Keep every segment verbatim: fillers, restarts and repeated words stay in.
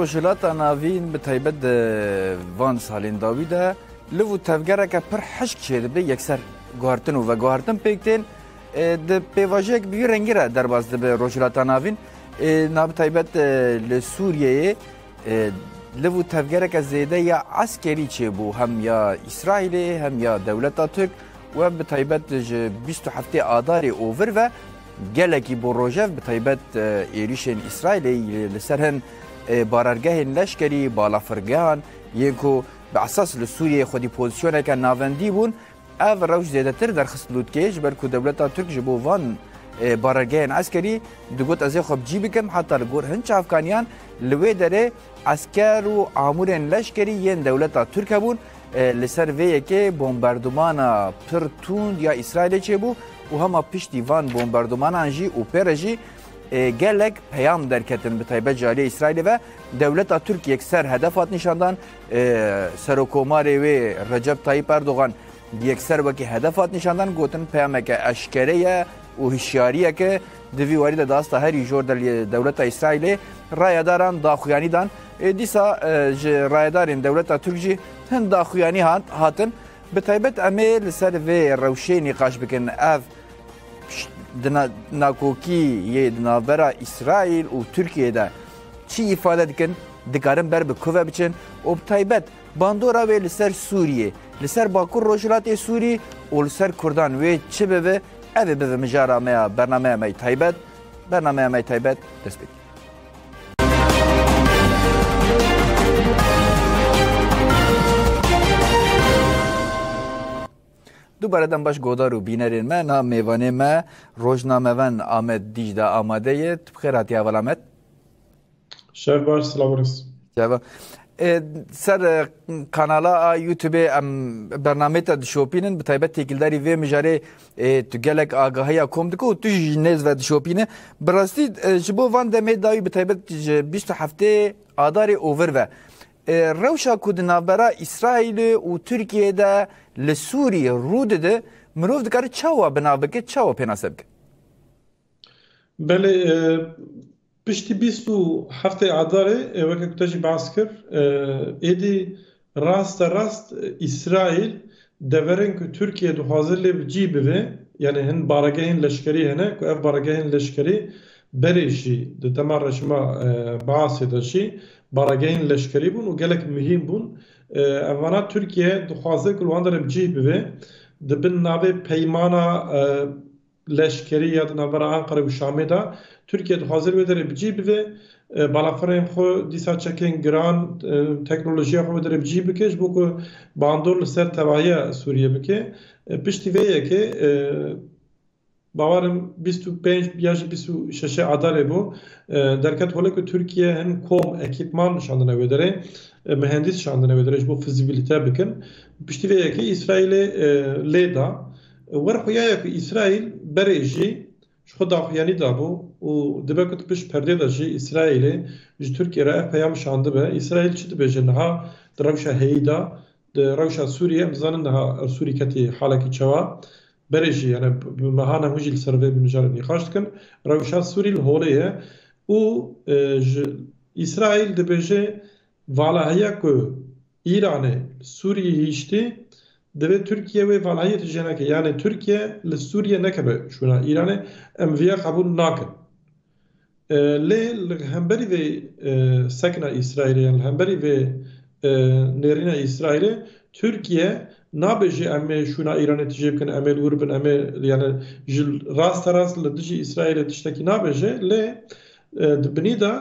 Rojhilata Navîn bi taybet di van salên dawî de liv û tevgereke pir hişk çêdibe, yekser guhertin û veguhertin pêk tên. E, di pêvajoyek bi vî rengî re derbas dibe Rojhilata Navîn. E, na bi taybet, e, li Sûriyeyê, e, liv û tevgereke zêde ya eskerî çêbû, hem ya Îsraîlê hem ya dewleta Tirk. Û ev bi taybet ji bîst û heftê Adarê ovir ve gelekî bo rojev, bi taybet, e, êrîşên Îsraîlê li, li ser hin, e, barergehên leşkerî, balafirgehan, yên ku bi esas li Sûriyeyê xwedî pozîsyoneke navendî bûn, ev rewş zêdetir derxist lûtkê, ji ber ku dewleta Tirk ji bo van, e, barergehên eskerî digot, "Ez ê xwe bi cî bikim." Heta li gor hin çavkaniyan li wê derê esker û amûrên leşkerî yên dewleta Tirk hebûn, e, li ser vê yekê bombardûmana pir tund ya Îsraîlê çêbû û hema piştî van bombardumanan jî û pê re jî, e, gelek peyam derketin, bi taybet ji aliyê Îsraîlê ve dewleta Tirk yekser hedef hat nîşandan, e, Serokomarê wê Recep Tayyip Erdogan yekser wekî hedef hat nîşandan, gotin peyameke eşkere ye û hişyariyeke di vî warî de di asta herî jor de li dewleta Îsraîlê rayedaran daxuyanî dan. E, dîsa, e, ji rayedarên dewleta Tirk jî hin daxuyanî hat, hatin. Bi taybet em ê li ser vê rewşê nîqaş bikin. Ev ş-, di na-, nakokî yê di navbera Îsraîl û Tirkiyê de çi îfade dikin, dikarin ber bi ku ve biçin û bi taybet bandora wê li ser Sûriyê, li ser Bakur Rojhilatê Sûrî û li ser Kurdan wê çi bibe, ev ê bibe mijara me ya bernameya me yê taybet. Bernameya me yê taybet dest pê dike. Dubare dem baş godar û bînerên me, na mêvanê me rojnamevan Amed Dîjda amade ye. Tu bi xêr hatî heval Amed. Şev baş, silav û rêz. Şeva. E, ser, e, kanala a YouTube-ê em bernameyê te dişopînin, bi taybet têkildarî vê mijarê, e, tu gelek agahiya kom dike û tu jî ji nêz ve dişopîne. Bi rastî, e, ji bo van demê dawî bi taybet ji bîst û heftê Adarê ovir ve, e, rewşa ku di navbera Îsraîlê û Tirkiyê de li Sûrî rû dide, mirov dikare çawa bi nav bike, çawa pênase bike? Belê, e, piştî bîst û heftê Adarê, e, weke ku te jî behs kir, e, êdî raste rast, e, Îsraîl deverên ku Tirkiye dixwaze lê bi cî bibe, yanî hin baregehên leşkerî hene ku ev baregehên leşkerî berê jî di dema rejîma, e, Baasê de jî baregehên leşkerî bûn û gelek muhîm bûn. E, ev vana Tirkiye dixwaze ku li wan derê bi cî bibe, di bin navê peymana, e, leşkerî ya di navbera Anqara û Şamê de Tirkiye dixwaze li wê derê bi cî bibe. E, balafirên xwe dîsa çekên giran, e, teknolojiya xwe wê derê bi cî bike, ji bo ku bandor li ser tevahiya Sûriyê bike. E, piştî vê yekê, e, bawerim bîst û pênc ya jî bîst û şeş Adarê bû, e, derket holê ku Tirkiye hin kom ekîpman şandine wê derê, e, mihendîs şandine wê derê ji bo fizîbilîte bikin. Piştî vê yekê Îsraîlê, e, lê da. Wer xuya ye ku Îsraîl berê jî ji xwe daxuyanî dabû û dibe ku di pişt perdê de jî Îsraîlê ji Tirkiye re ev peyam şandibe. Îsraîl çi dibêje niha di rewşa heyî de, di rewşa Sûriyê, em dizanin niha Sûrî ketî halekî çawa. Berê jî, yani, bi, bi mehana hûn jî li ser vê mijarê nîqaş dikin. Rewşa Sûrî li holê ye û, e, ji Îsraîl dibêje, vala heye ku Îranê li Sûriyê hiştî, divê Tirkiye wê valahiyê tijê neke. Yani Tirkiye li Sûriye nekeve şûna Îranê, em viya qebûl nakin. E, lê li hemberî vê, e, sekna Îsraîlê, yan li hemberî vê, e, nêrîna Îsraîlê, Tirkiye nabêje em ê şûna Îranê tijê bikin, em ê li wir bin, em ê, yani, ji raste rast li dijî Îsraîlê tiştekî nabêje, lê, e, di binî de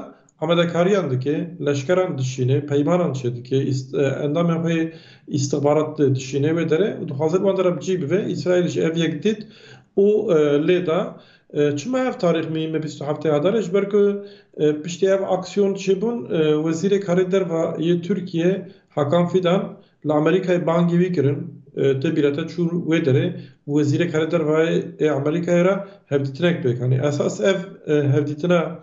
amadekariyan dike, leşkeran dişîne, peymanan çêdike, îst-, e, endamên xwe yê îstixbarat dişîne wê derê û dixwaze li wan dera bi cî bibe. Îsraîl jî ev yek dît û, e, lê da. E, çima ev tarîx muhîm e, bîst û heftê Adarê? Ji ber ku, e, piştî ev aksiyon çêbûn, e, Wezîrê Karê Derva yê Tirkiye Hakan Fidan li Amerîkayê bangî wî kirin, e, tê bîra te çû wê derê û Wezîrê Karê Derva yê Amerîkayê re hevdîtinek pêk anî. Esas ev, e, hevdîtina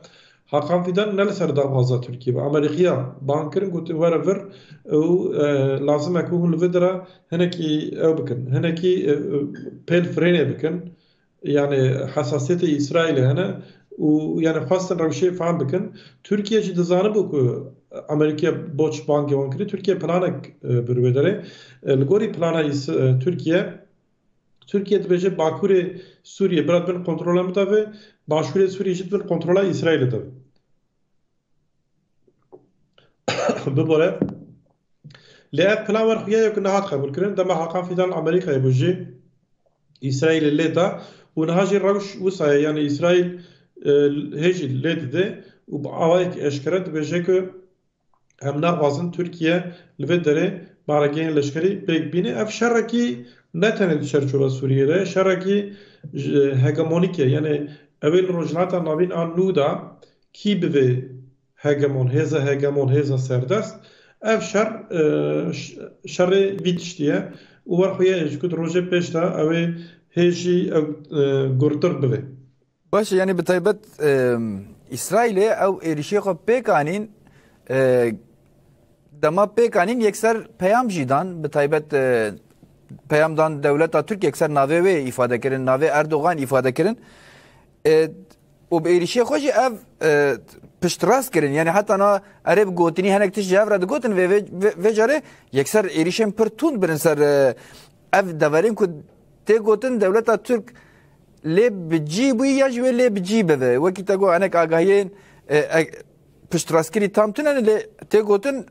Hakan Fidan ne li ser daxwaza Tirkiyê be. Amerîkiya bang kirin, gotin were vir û, e, lazim e ku hûn li vê dera hinekî ew bikin, hinekî, e, e, pêl firênê bikin. Yani hesasiyetê Îsraîlê hene û yani xwestin rewşê fehm bikin. Tirkiye jî dizanibû ku Amerîkaya boç bangê wan kirî, Tirkiye planek, e, bi rû wê derê. E, li gorî plana Îs-, e, Tirkiye, Tirkiye dibêje Bakurê Sûriyê bira bin kontrola min de ve, Başûrê Sûriyê jî bin kontrola Îsraîlê de ve. Bibore. Lê ev plan wer xuya ye ku nehat qebûl kirin. Dema Hakan Fidan Amerîkayê bû jî Îsraîlê lê da û niha jî rewş wisa ye. Yani Îsraîl, e, hê jî lê dide û bi awayek eşkere dibêje ku em naxwazin Tirkiye li vê derê baregehên leşkerî pêk bîne. Ev şerekî ne tenê di çerçoveya Sûriyê de, şerekî ji hegemonîk e. Yani ew ê li Rojhilata Navîn an nû da kî bivê hegemon, hêza hegemon, hêza serdest. Ev şer, e, ş-, şerê vî tiştî ye. Û wer xuya ye ji ku di rojê pêş de ew ê hê jî ew, e, gurtir bivê. Baş e, yani bi taybet, e, Îsraîlê ew êrişê xwe pêk anîn, e, dema pêk anîn yekser peyam jî dan, bi taybet, e, peyam dan dewleta Tirk yekser navê wê îfade kirin, navê Erdogan îfade kirin. E, û bi êrişê xwe jî ev, e, piştrast kirin. Yani heta na erê bi gotinî hinek tişt ji hev re digotin vê, vê, vê, vê carê yekser êrişên pir tund birin ser, e, ev deverên ku tê gotin dewleta Tirk lê bi cî bûyî ya jî wê lê bi cî bibe. Wekî te got hinek agahiyên, e, e, piştrastkirî tam tune ne lê tê gotin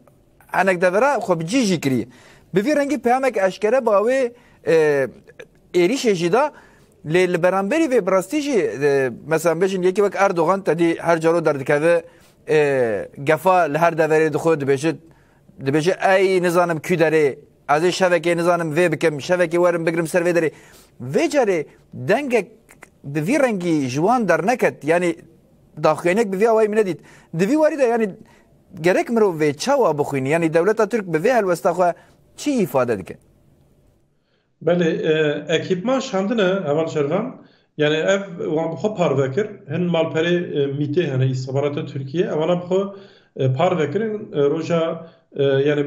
hinek devera xwe bi cî jî kirî. Bi vî rengî peyamek eşkere bi awê, e, êrîşê jî da. Lê li beramberî vê bi rastî jî, e, mesela bêjin yekî wek Erdogan te dî her caro derdikeve, e, gefa li her deverê dixwe dibêje, dibêje ey nizanim kû derê, ez ê şevekê nizanim vê bikim, şevekê werim bigrim ser vê derê. Vê carê dengek bi vî rengî ji wan derneket, yanî daxuyaniyek bi vî awayî min nedît. Di vî warî de yanî gerek mirov vê çawa bixwînî? Yanî dewleta Tirk bi vê helwesta xwe çi îfade dike? Belê, e, ekîpman şandine heval Şervan. Yani ev wan bi xwe parve kir. Hin malperê, e, mîtê hene, îstixbarata Tirkiye. Evana bi xwe, e, parve kirin. E, roja, e, yani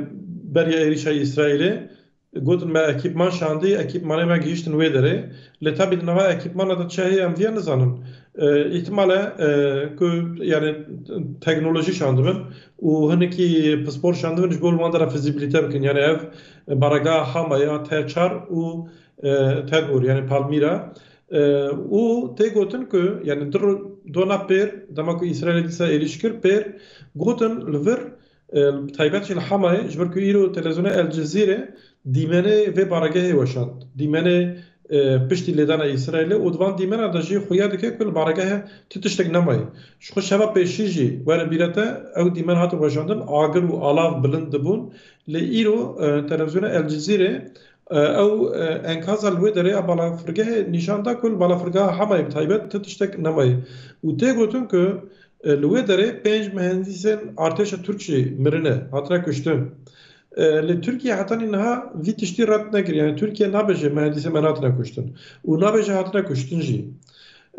beriya êrîşa Îsraîlê gotin me ekîpman şandî, ekîpmanê me gihîştin wê derê. Lê tabî di nava ekîpmana de çi heye em viya nizanin. E, îhtimal e, e, ku yani teknolojî şandibin û hinekî pispor şandibin ji bo li wan dera fizîbilîte bikin. Yani ev baregeha Hama ya T çar û, e, Tedbur, yani Palmîra. E, û tê gotin ku yani di ro-, dona pêr, dema ku Îsraîlê dîsa êrîş kir, pêr gotin li vir, e, taybet jî li Hamayê, ji ber ku îro televîzyona El Cezîre dîmenê vê baregehê weşand. Dîmenê, e, piştî lêdana Îsraîlê û di van dîmena de jî xuya dike ku li baregehê ti tiştek nemaye. Ji xwe şeva pêşî jî were bîre te ew dîmen hatin weşandin, agir û alav bilind dibûn. Lê îro, e, televîzyona El Cezîre, e, ew, e, enkaza li wê derê ya balafirgehê nîşan da ku li balafirgeha Hamayê bi taybet ti tiştek nemaye. Û tê gotin ku, e, li wê derê pênc mihendîsên artêşa Tirk jî mirine, hatine kuştin. E, lê Tirkiye hetanî niha vî tiştî red nekir. Yani Tirkiye nabêje mihendîsê me hatine kuştin. Û nabêje hatine kuştin jî.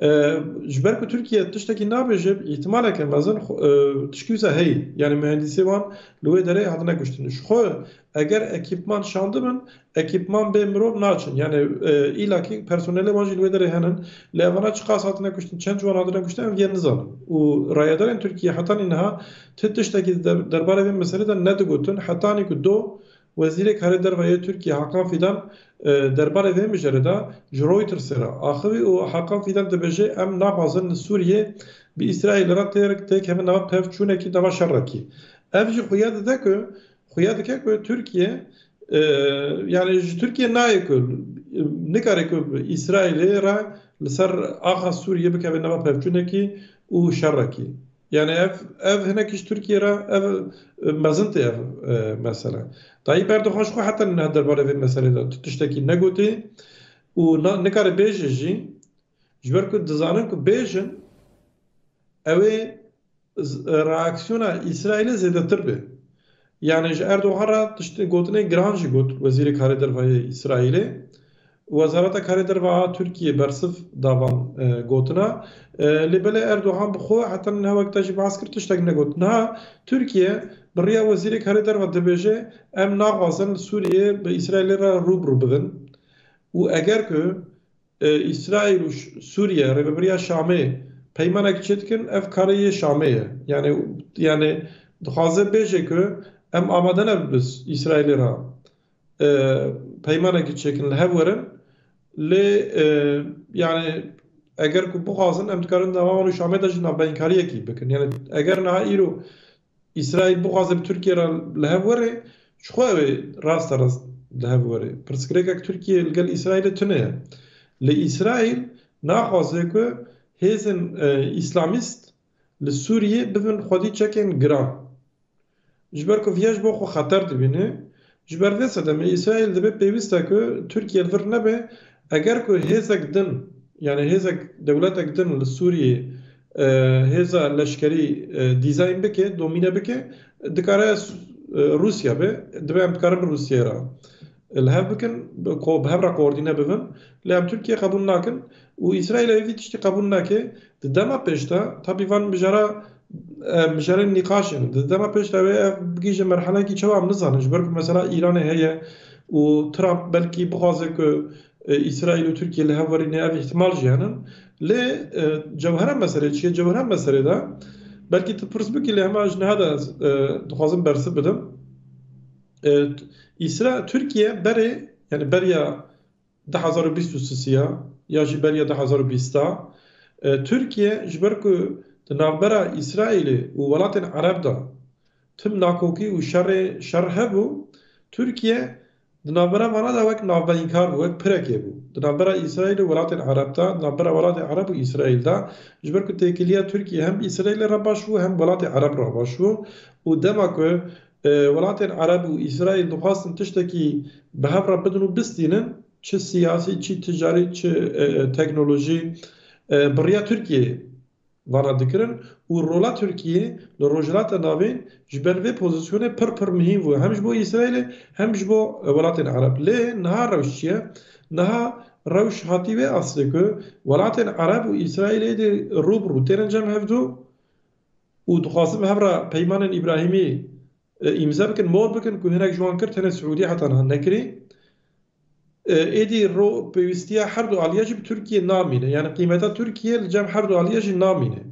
E, ji ber ku Tirkiye tiştekî nabêje, îhtimaleke mezin xwe, e, tişkî wisa heye. Yani mihendîsê wan li wê derê hatine kuştin. Ji xwe eger ekîpman şandibin, ekîpman bê mirov naçin. Yani, e, îlakî personelê wan jî li wê derê henin. Lê evana çiqas hatine kuştin, çend ciwan hatine kuştin, em viya nizanin. Û rayedarên Tirkiye hetanî niha ti tiştekî der-, derbarê vê meselê de nedigotin. Hetanî ku do wezîrê karê derve yê Tirkiye Hakan Fidan, e, derbarê vê mijarê de ji Reutersê re axivî û Hakan Fidan dibêje, em naxwazin li Sûriyê bi Îsraîlê re tê-, têkevin nava pevçûnekî, nava şerekî. Ev jî xuya dide ku, xuya dike ku Tirkiye, e, yani ji Tirkiye nayê ku, e, nikare ku Îsraîlê re li ser axa Sûriyê bikeve nava pevçûnekî û şerekî. Yani ev, ev hinekî ji Tirkiye re ev, e, mezin tê ev, e, mesele. Tayyip Erdogan ji xwe heta niha derbarê vê meselê de tu tiştekî negotî û na-, nikare bêje jî, ji ber ku dizanin ku bêjin, ew ê z-, reaksiyona Îsraîlê zêdetir be. Yani ji Erdogan re tiştê gotinê giran jî got Wezîrê Karê Derve yê Îsraîlê. Wezareta Karê Derve a Tirkiyê bersiv da van, e, gotina. E, lê belê Erdogan bi xwe heta niha wek te jî behs kir tiştek negot. Niha Tirkiye bi riya Wezîrê Karê Derve dibêje, em naxwazin li Sûriyê bi Îsraîlê re rû bi rû bibin. Û eger ku, e, Îsraîl û Ş-, Sûriye rêvebiriya Şamê peymanek çêdikin, ev karê yê Şamê ye. Yani, yani dixwaze bêje ku em amade ne bi Îsraîlê re, e, peymanekî çêkin, li hev werin. Lê, e, yani eger ku bixwazin, em dikarin di nava wan û Şamê de jî navbeyinkariyekî bikin. Yani eger niha îro Îsraîl bixwaze bi Tirkiye re li hev were, ji xwe ew ê rasterast li hev were. Pirsgirêkek Tirkiye li gel Îsraîlê tune ye. Lê Îsraîl naxwaze ku hêzên, e, îslamîst li Sûriyê bibin xwedî çekên giran. Ji ber ku viya ji bo xwe xeter dibîne, ji ber vê sedemê Îsraîl dibe pêwîst e ku Tirkiye li vir nebe, eger ku hêzek din, yani hêzek, dewletek din li Sûriyê, e, hêza leşkerî, e, dîzayn bike, domîne bike, dikare, e, Rûsya be, dibe em dikarin bi Rûsyayê re li hev bikin, bi, ko-, bi hev re koordîne bibin. Lê em Tirkiye qebûl nakin û Îsraîl ew vî tiştî qebûl nake. Di dema pêş de, tabî van mijara, e, mijarên nîqaş in. Di dema pêş de wê ev bigihîje merhelekî çawa em nizanin. Ji ber ku mesela Îranê heye û Trump belkî bixwaze ku, e, Îsraîl û Tirkiye li hev werîne, ev îhtimal jî henin. Lê, e, cewhera meselê çi ye? Cewhera meselê de belkî tu pirs bikî, lê hema ji niha de, e, dixwazim bersiv bidim. E, Îsra-, Tirkiye berê, yani beriya du hezar û bîst û sisiya ya jî beriya du hezar û bîsta, e, Tirkiye ji ber ku di navbera Îsraîlê û welatên Ereb de tim nakokî û şerê, şer hebû, Tirkiye di navbera vana de wek navbeyînkar bû, wek pirekê bû. Di navbera Îsraîl û welatên Ereb de, di navbera welatên Ereb û Îsraîl de, ji ber ku têkiliya Tirkiye hem Îsraîlê re baş bû, hem welatê Ereb re baş bû û dema ku, e, welatên Ereb û Îsraîl dixwastin tiştekî bi hev re bidin û bistînin, çi siyasî, çi ticarî, çi, e, teknolojî, e, bi riya Tirkiyeyê vana dikirin û rola Tirkiyê li Rojhilata Navîn ji ber vê pozîsyonê pir pir mihîm bû. Hem ji bo Îsraîlê hem ji bo, e, welatên Ereb. Lê niha rewş çi ye? Niha rewş hatî vê aslê ku welatên Ereb û Îsraîlê êdî rû bi rû têne cem hevdû û dixwazin bi hev re peymanên Îbrahîmî, e, îmze bikin, mor bikin ku hinek ji wan kir, tenê Siûdî heta niha nekirî. E, êdî ro-, pêwîstiya her du aliya jî bi Tirkiye namîne. Yani qîmeta Tirkiye li cem her du aliya jî namîne.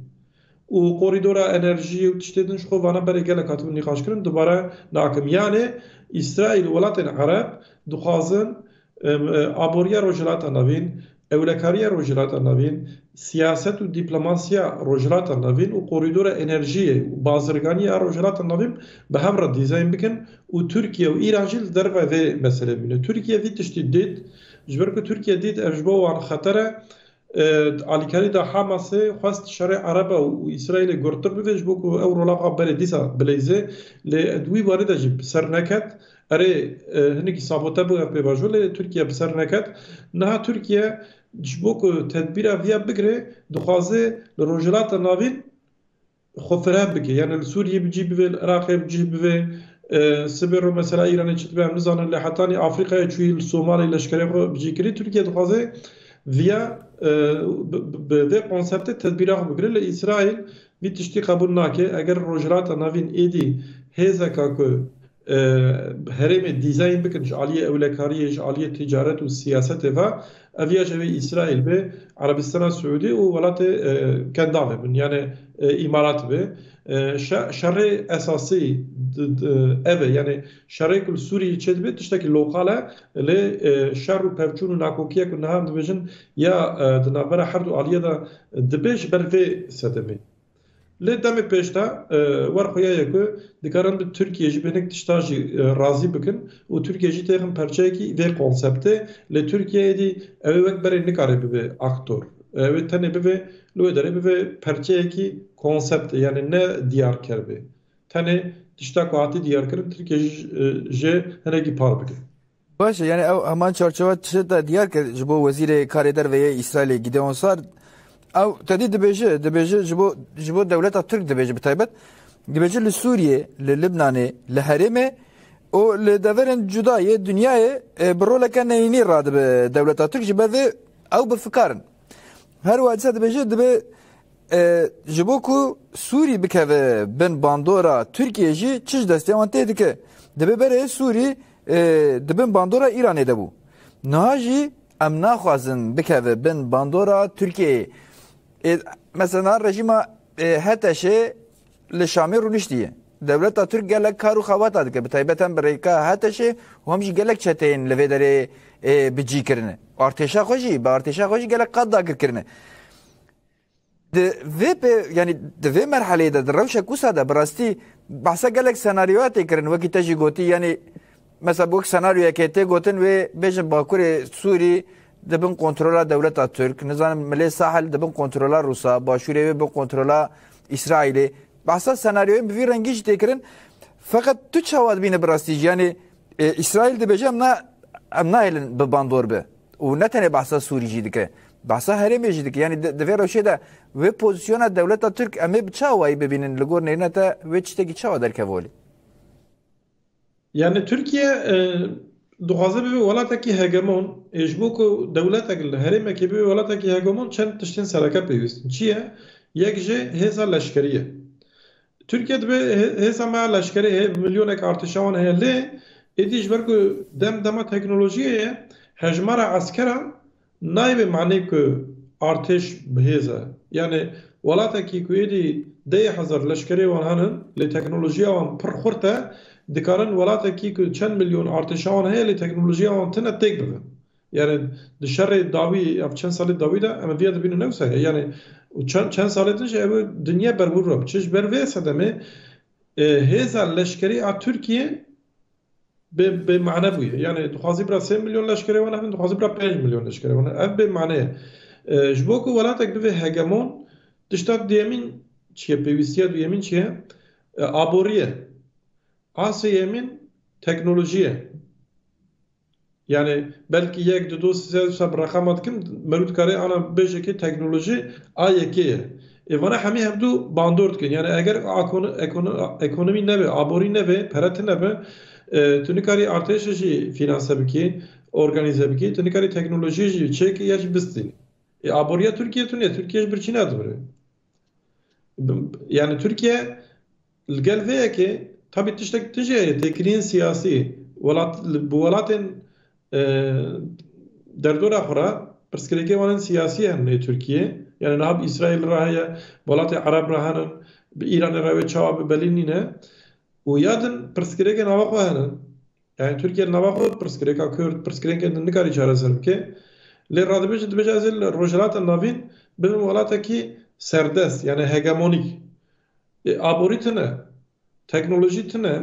Û korîdora enerjiyê û tiştê din ji xwe vana berê gelek hatibûn nîqaşkirin, dubare nakim. Yani Îsraîl û welatên Ereb dixwazin, em, e, aboriya Rojhilata Navîn, ewlekariya Rojhilata Navîn, siyaset û dîplomasiya Rojhilata Navîn û korîdora enerjiyê û bazirganiya Rojhilata Navîn bi hev re dîzayn bikin û Tirkiye û Îran jî li derve vê meselê bîne. Tirkiye vî tiştî dît, ji ber ku Tirkiye dît ev ji bo wan xeter e, e, alîkarî da Hamasê xwest şerê Ereba û Îsraîlê gurtir bibe, ji bo ku ew rola xwe berê dîsa bileyze, lê di wî warî de jî bi ser neket. Erê, e, hinekî sabote bû ev pêvajo, lê Tirkiye bi ser neket. Niha Tirkiye ji bo ku tedbîra viya bigire, dixwaze li Rojhilata Navîn xwe fireh bike. Yani li Sûriyê bi cih bibe, li Iraqê bi cih bibe, e, sibê ro mesela Îranê çi dibe em nizanin, lê hetanî Afrîkayê çûyî, li Somalê leşkerê xwe bi cih kirî. Tirkiye dixwaze viya, e, bi, bi, bi vê konseptê tedbîra xwe bigire. Lê Îsraîl vî tiştî qebûl nake. Eger Rojhilata Navîn êdî hêzeka ku, e, herêmê dîzayn bikin ji aliyê ewlekariyê, ji aliyê ticaret û siyasetê ve, ev ya ji vê Îsraîl be, Erebistana Siûdî û welatê, e, kendavê bin, yani, e, Îmarat be. E, şe-, şerê esasî di, di, ev e, yani şerê ku li Sûriyê çêdibe tiştekî lokal e, lê, e, şer û pevçûn û nakokiyek ku niha em dibêjin ya, e, di navbera her du aliyê de dibe ji ber vê sedemê. Lê demê pêş de, e, wer xuya ye ku dikarin bi Tirkiye jî bi hinek tişta jî, e, razî bikin û Tirkiye jî têxin perçeyekî vê konseptê. Lê Tirkiye êdî ew ê wek berê nikare bibe aktor. Ew ê tenê bibe, li wê derê bibe perçeyekî konseptê, yani ne diyarker be. Tenê tişta ku hatî diyarkirin, Tirkiye jî, e, jê hinekî par bike. Baş e, yani ew heman çarçewa tişt de diyar kir ji bo Wezîrê Karê Derve yê Îsraîlê Gideon Sar. Ew tedî dibêje, dibêje ji bo, ji bo dewleta Tirk dibêje bi taybet. Dibêje li Sûriyê, li Libnanê, li herêmê û li deverên cuda yê dinyayê, e, bi roleke neyînî radibe dewleta Tirk, ji ber vê ew bi fikar in. Her wiha dîsa dibêje, dibe, e, ji bo ku Sûrî bikeve bin bandora Tirkiyê jî çi ji destê wan tê dike? Dibe berê Sûrî, e, di bin bandora Îranê de bû. Niha jî em naxwazin bikeve bin bandora Tirkiyeyê. E, mesela rejîma, e, HTŞ'ê li Şamê rûniştiye. Dewleta Tirk gelek kar û xebata dike, bi taybet hem bi rêka HTŞ'ê û hem jî gelek çeteyên li vê derê, e, bi cî kirine. Artêşa xwe jî, bi artêşa xwe jî gelek qat dagir kirine. Di vê pê, yanî di vê merheleyê de, di rewşek wisa de, bi rastî behsa gelek senaryoya tê kirin, wekî te jî gotî, yanî mesela bi wek senaryoyekê tê gotin, wê bêjin Bakurê Sûrî di bin kontrola dewleta Tirk, nizanim milê Sahel di bin kontrola Rûsa, Başûrê wê bin kontrola Îsraîlê. Behsa senaryoyên bi vî rengî jî tê kirin. Feqet tu çawa dibîne bi rastî jî? Yanî, e, Îsraîl dibêje, em na-, em nahêlin bi bandor be. Û ne tenê behsa Sûrî jî dike. Behsa herêmê jî dike. Yanî di, di vê rewşê de wê pozisyona dewleta Tirk em ê bi çi awayî bibînin? Li gor nêrîna te wê tiştekî çawa derkeve holê? Yani Türkiye, e, dixwaze bibe welatekî hegemon, ê ji bo ku dewletek li herêmekê bibe welatekî hegemon, çend tiştên sereke pêwîst in. Çi ye? Yek jê hêza leşkerî ye. Tirkiye dibe hê-, hêza me ya leşkerî heye, milyonek artêşa wan heye, lê êdî ji ber ku dem dema teknolojiyê ye, hejmara eskera nayê manê ku artêş bi hêz e. Yani welatekî ku êdî deh hezar leşkerê wan henin, lê teknolojiya wan pir xurt e, dikarin welatekî ku çend milyon artêşa wan heye, lê teknolojiya wan tune têk bibin. Yani di şerê dawî ya çend salê dawî de em viya dibînin ne wisa ye. Yani û çend, çend salê din jî ew dinya berwir re biçe. Ji ber vê sedemê, e, hêza leşkerî a Tirkiye bê, bê mane bûye. Yani dixwazî bira sê milyon leşkerê wan hebin, dixwazî bira pênc milyon leşkerê wan hebin. Ev bê mane ye. E, ji bo ku welatek bibe hegemon, tişta duyemîn çi ye, pêwîstiya duyemîn çi ye? E, aborî ye. A sêyemîn teknolojî ye. Yani belkî yek, du, du, sê, sê bi reqama dikim, merû dikare ana bêje ki teknolojî a yekê ye. Ê vana hemî hevdu bandor dikin. Yani eger akon-, ekon-, ekonomî nebe, aborî nebe, pere tune be, e, tu nikarî artêşê jî finanse bikî, organîze bikî, tu nikarî teknolojî jî çêkî ya jî bistînî. Ê aboriya Tirkiye tune, Tirkiye ji birçî nadibire. Yani Tirkiye li gel vê yekê, tabî tiştek din jî heye, têkiliyên siyasî, welat, li, bi welatên, e, derdora xwe re pirsgirêkê wan ên siyasî hene nê Tirkiye. Yani niha bi Îsraîl re heye, bi welatê Ereb re hene, bi Îranê re wê çawa bi belî nîne. Û ya din pirsgirêkê nava xwe hene. Yani Tirkiye li nava xwe pirsgirêka Kurd, pirsgirêkên din nikarî çareser bike. Lê radibêje, dibêje ez ê li Rojhilata Navîn bibim welatekî serdest, yani hegemonîk. E, aborî tune, teknolojî tune,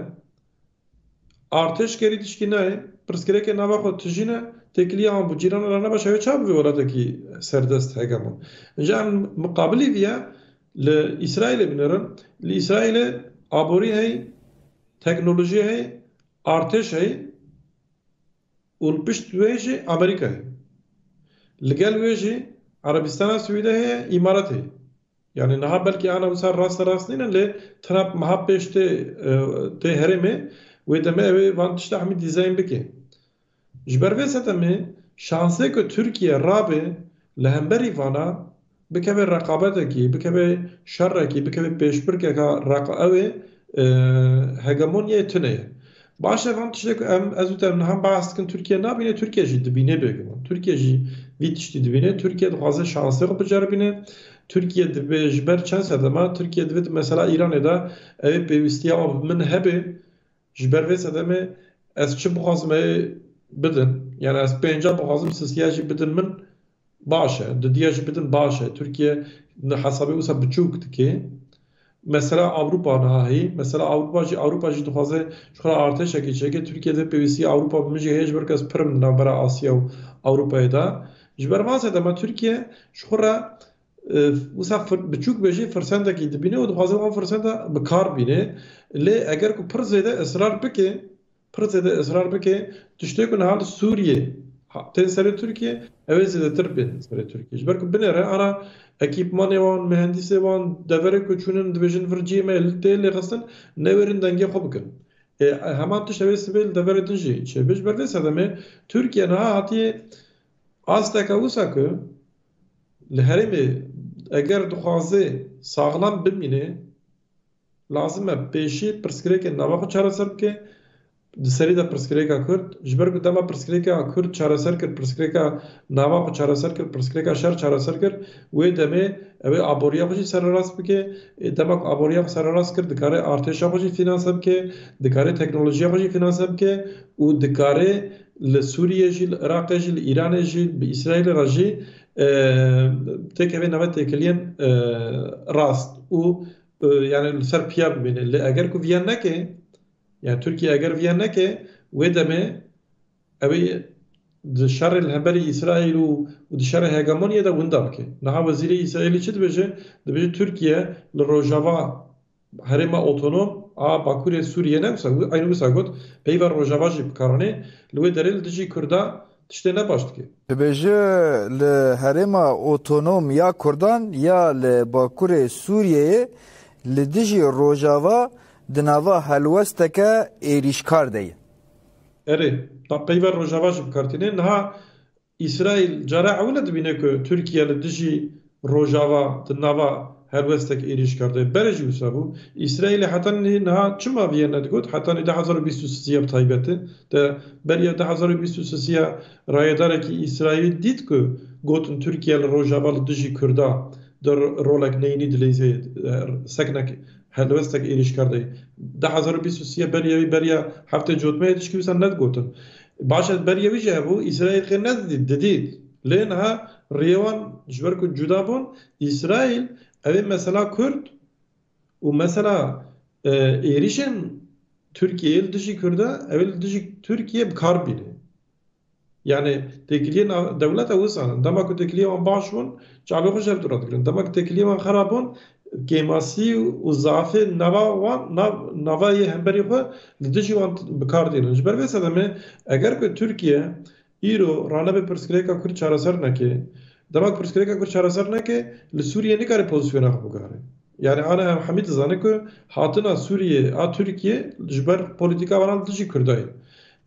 artêş kerî tişkî nayê, pirsgirêkê nava xwe tijîne, têkiliya wan bi cîran re nebe, şewê çawa bivê welatekî serdest, hegemon. Înca em miqabilî viya li Îsraîlê binêrin, li Îsraîlê aborî heye, teknolojî heye, artêş heye û li pişt wê jî Amerîka heye. Li gel wê jî Erebistana Siûdê heye, Îmarat heye. Yani niha belkî ana wisa raste rast nînin, lê Trump meha pêş tê, e, tê herêmê, wê demê ew ê van tişta hemî dîzayn bike. Ji ber vê sedemê şansê ku Tirkiye rabe li hemberî vana, bikeve reqabetekî, bikeve şerekî, bikeve pêşbirkeka reqa-, ew ê, e, hegemonyayê tune ye. Baş e, van tiştê ku em, ez û te niha behs dikin, Tirkiye nabîne, Tirkiye jî dibîne bêguman. Tirkiye jî vî tiştî dibîne. Tirkiye dixwaze şansê xwe biceribîne. Tirkiye dibe ji ber çend sedema, Tirkiye divê di mesela Îranê de ew ê pêwîstiya wan bi min hebe. Ji ber vê sedemê ez çi bixwazim ê bidin. Yani ez pênca bixwazim, sisiya jî bidin min, baş e. Didiya jî bidin, baş e. Tirkiye hesabê wisa biçûk dike. Mesela Ewropa niha heye. Mesela Ewropa jî, Ewropa jî dixwaze ji xwe re artêşekê çêke. Tirkiye de pêwîstiya Ewropa bi min jî heye, ji ber ku ez pir im di navbera Asya û Ewropayê de. Ji ber van sedema Tirkiye ji xwe re e, wisa fir-, biçûk be jî firsentekî dibîne û dixwaze wan firseta bi kar bîne. Lê eger ku pir zêde israr bike, pir zêde israr bike, tiştê ku niha li Sûriyê ha-, tên serê Tirkiye, ew ê zêdetir bên serê Tirkiye. Ji ber ku binêre ana ekîpmanê wan, mihendîsê wan, deverê ku çûnin dibêjin vir cihê me li tê lêxistin, newêrin dengê xwe bikin. Ê, heman tişt ew ê sibê li deverê din jî çêbe. Ji ber vê sedemê Tirkiye niha hatiye asteke wisa ku li herêmê eger dixwaze saxlem bimîne, lazim e pêşî pirsgirêkên nava xwe çareser bike, di serî de pirsgirêka Kurd, ji ber ku dema pirsgirêka Kurd çareser kir, pirsgirêka nava xwe çareser kir, pirsgirêka şer çareser kir, wê demê ew ê aboriya xwe jî sererast bike. Ê, dema ku aboriya xwe sererast kir, dikare artêşa xwe jî fînanse bike, dikare teknolojiya xwe jî fînanse bike û dikare li Sûriyê jî, li Iraqê jî, li Îranê jî, bi Îsraîlê re jî, e, têkevê nava têkiliyên, e, rast û, e, yani li ser piya bimîne. Lê eger ku viya neke, yani Tirkiye eger viya neke, wê demê ew ê di şerê li hemberî Îsraîl û, û di şerê hegemoniyê de winda bike. Niha wezîrê Îsraîlî çi dibêje? Dibêje Tirkiye li rojava herêma otonom a Bakurê Sûriyê ne wisa, eynî wisa got, peyva rojava jî bikaranê, li wê derê li dijî Kurda tiştê ne baş dike. Dibêje li herêma otonom ya Kurdan ya li Bakurê Sûriyeyê li dijî rojava di nava helwesteke êrîşkar de ye. Erê, da peyva rojava jî bikartîne. Niha Îsraîl cara ewil e dibîne ku Tirkiye li dijî Rojava di nava helwestek êrîşkar de. Berê jî wisa bû. Îsraîlê hetanî niha çima viye nedigot? Hetanî du hezar û bîst û sisiya bi taybet e. Te beriya du hezar û bîst û sisiya rayedarekî Îsraîlî dît ku gotin Tirkiye li Rojava li dijî Kurda di rolek neyînî dileyzê, e, seknek helwestek êrîşkar de. Du hezar û bîst û sisiya beriya wî beriya heftê cotmeyê tişkî wisa nedigotin. Baş e, beriya wî jî hebû, Îsraîl xê nedidît, didît. Lê niha riyê wan ji ber ku cuda bûn, Îsraîl ev ê mesela Kurd û mesela, e, êrîşên Tirkiyeyê li dijî Kurda, ew ê li dijî Tirkiye bi kar bîne. Yani têkiliyên a-, dewleta wisa ne. Dema ku têkiliyê wan baş bûn, çavê xwe ji hev dû radigirin. Dema ku têkiliyê wan xerab bûn, kêmasî û zafê nava wan, nav-, nava yê hemberî xwe li dijî wan t-, bi kar dînin. Ji ber vê sedemê, eger ku Tirkiye îro ranebe pirsgirêka Kurd çareser neke, dema ku pirsgirêka Kurd çareser neke, li Sûriyê nikare pozîsyona xwe bigare. Yani ana em hemî dizane ku hatina Sûriyê a Tirkiye ji ber polîtîka wan li dijî Kurda ye.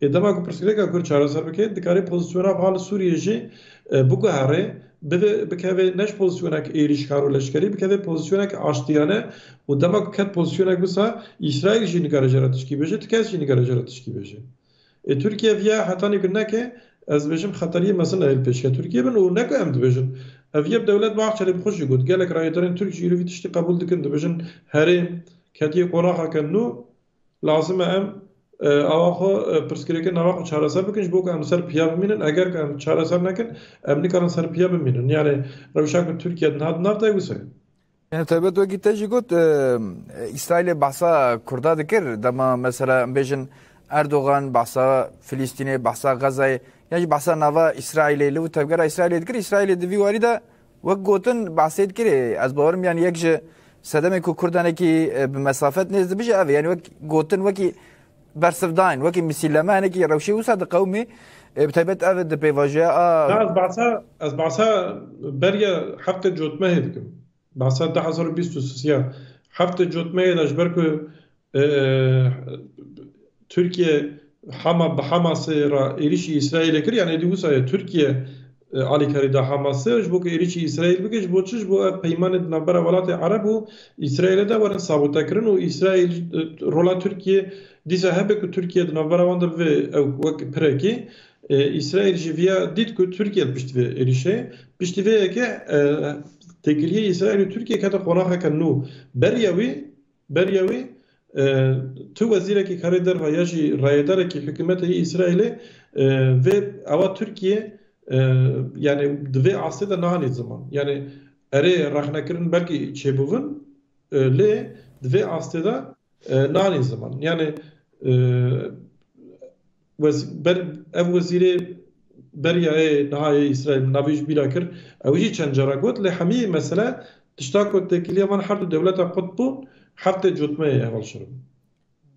Ê dema ku pirsgirêka Kurd çareser bike, dikare pozîsyona xwe li Sûriyê jî, e, biguhere, bibe, bikeve ne ji pozîsyonek êrîşkar û leşkerî, bikeve pozîsyonek aştiyane û dema ku ket pozîsyonek wisa, Îsraîl jî nikare jê re tişkî bêje, ti kes jî nikare jê re tişkî bêje. Ê Tirkiye viya hetanî ku neke, ez dibêjim xeteriyê mezin e li pêşiya Tirkiye bin û ne ku em dibêjin. Ev yek dewlet Bahçelî bi xwe jî got, gelek rayedarên Tirk jî îro vî tiştî qebûl dikin, dibêjin herêm ketiye qonaxeke nû, lazim e em, e, awa xwe, e, pirsgirêkên nava xwe çareser bikin, ji bo ku em li ser piya bimînin. Eger ku em çareser nekin, em nikarin ser piya bimînin. Yani rewşa ku Tirkiye di nav, di nav de wisa ye. Yani taybet wekî te jî got, e, Îsraîlê behsa Kurda dikir, dema mesela em bêjin Erdogan behsa Filistînê, behsa Gazayê, yan jî behsa nava Îsraîlê, li û tevgera Îsraîlê dikir, Îsraîlê di vî warî de wek gotin behsê dikirê. Ez bawerim yani yek ji sedemê ku Kurdanekî, e, bi mesafet nêz dibije ev e. Yani wek gotin, wekî bersivdayîn, wekî misîleme hinekî rewşê wisa diqewimî, e, bi taybet ev di pêvajoya a Na, ez behsa, ez behsa beriya heftê cotmehê dikim. Behsa du hezar û bîst û sisiya heftê cotmehê de ji ber ku, e, Tirkiye Hama-, bi Hamasê re êrîşî Îsraîlê kir, yani êdî wisa ye Tirkiye, e, alîkarî da Hamasê, ji bo ku êrîşî Îsraîl bike, ji bo çi? Ji bo ev peymanê di navbera welatê Ereb û Îsraîlê de werin sabote kirin û Îsraîl, e, rola Tirkiye dîsa hebe ku Tirkiye di navbera wan de bibe ew wek pirekî, e, Îsraîl jî viya dît ku Tirkiye li pişt vê êrîşê, piştî vê yekê, e, têkiliyê Îsraîl û Tirkiye kete qonaxeke nû. Beriya wî, beriya wî, e, tu wezîrekî karê derve ya jî rayedarekî hikûmetê yê Îsraîlê, e, vê ewa Tirkiye, e, yani di vê astê de nahanî ziman. Yani erê rexnekirin belkî çêbûvin, e, lê di vê astê de, e, nanî ziman. Yani, e, wez-, ber-, ev wezîrê beriya yê niha yê Îsraîl min navê ji bîra kir. Ew jî çend cara got, lê hemî mesele tişta ku têkiliya van her du dewleta qut bûn, heftê cotmeyê heval şirin.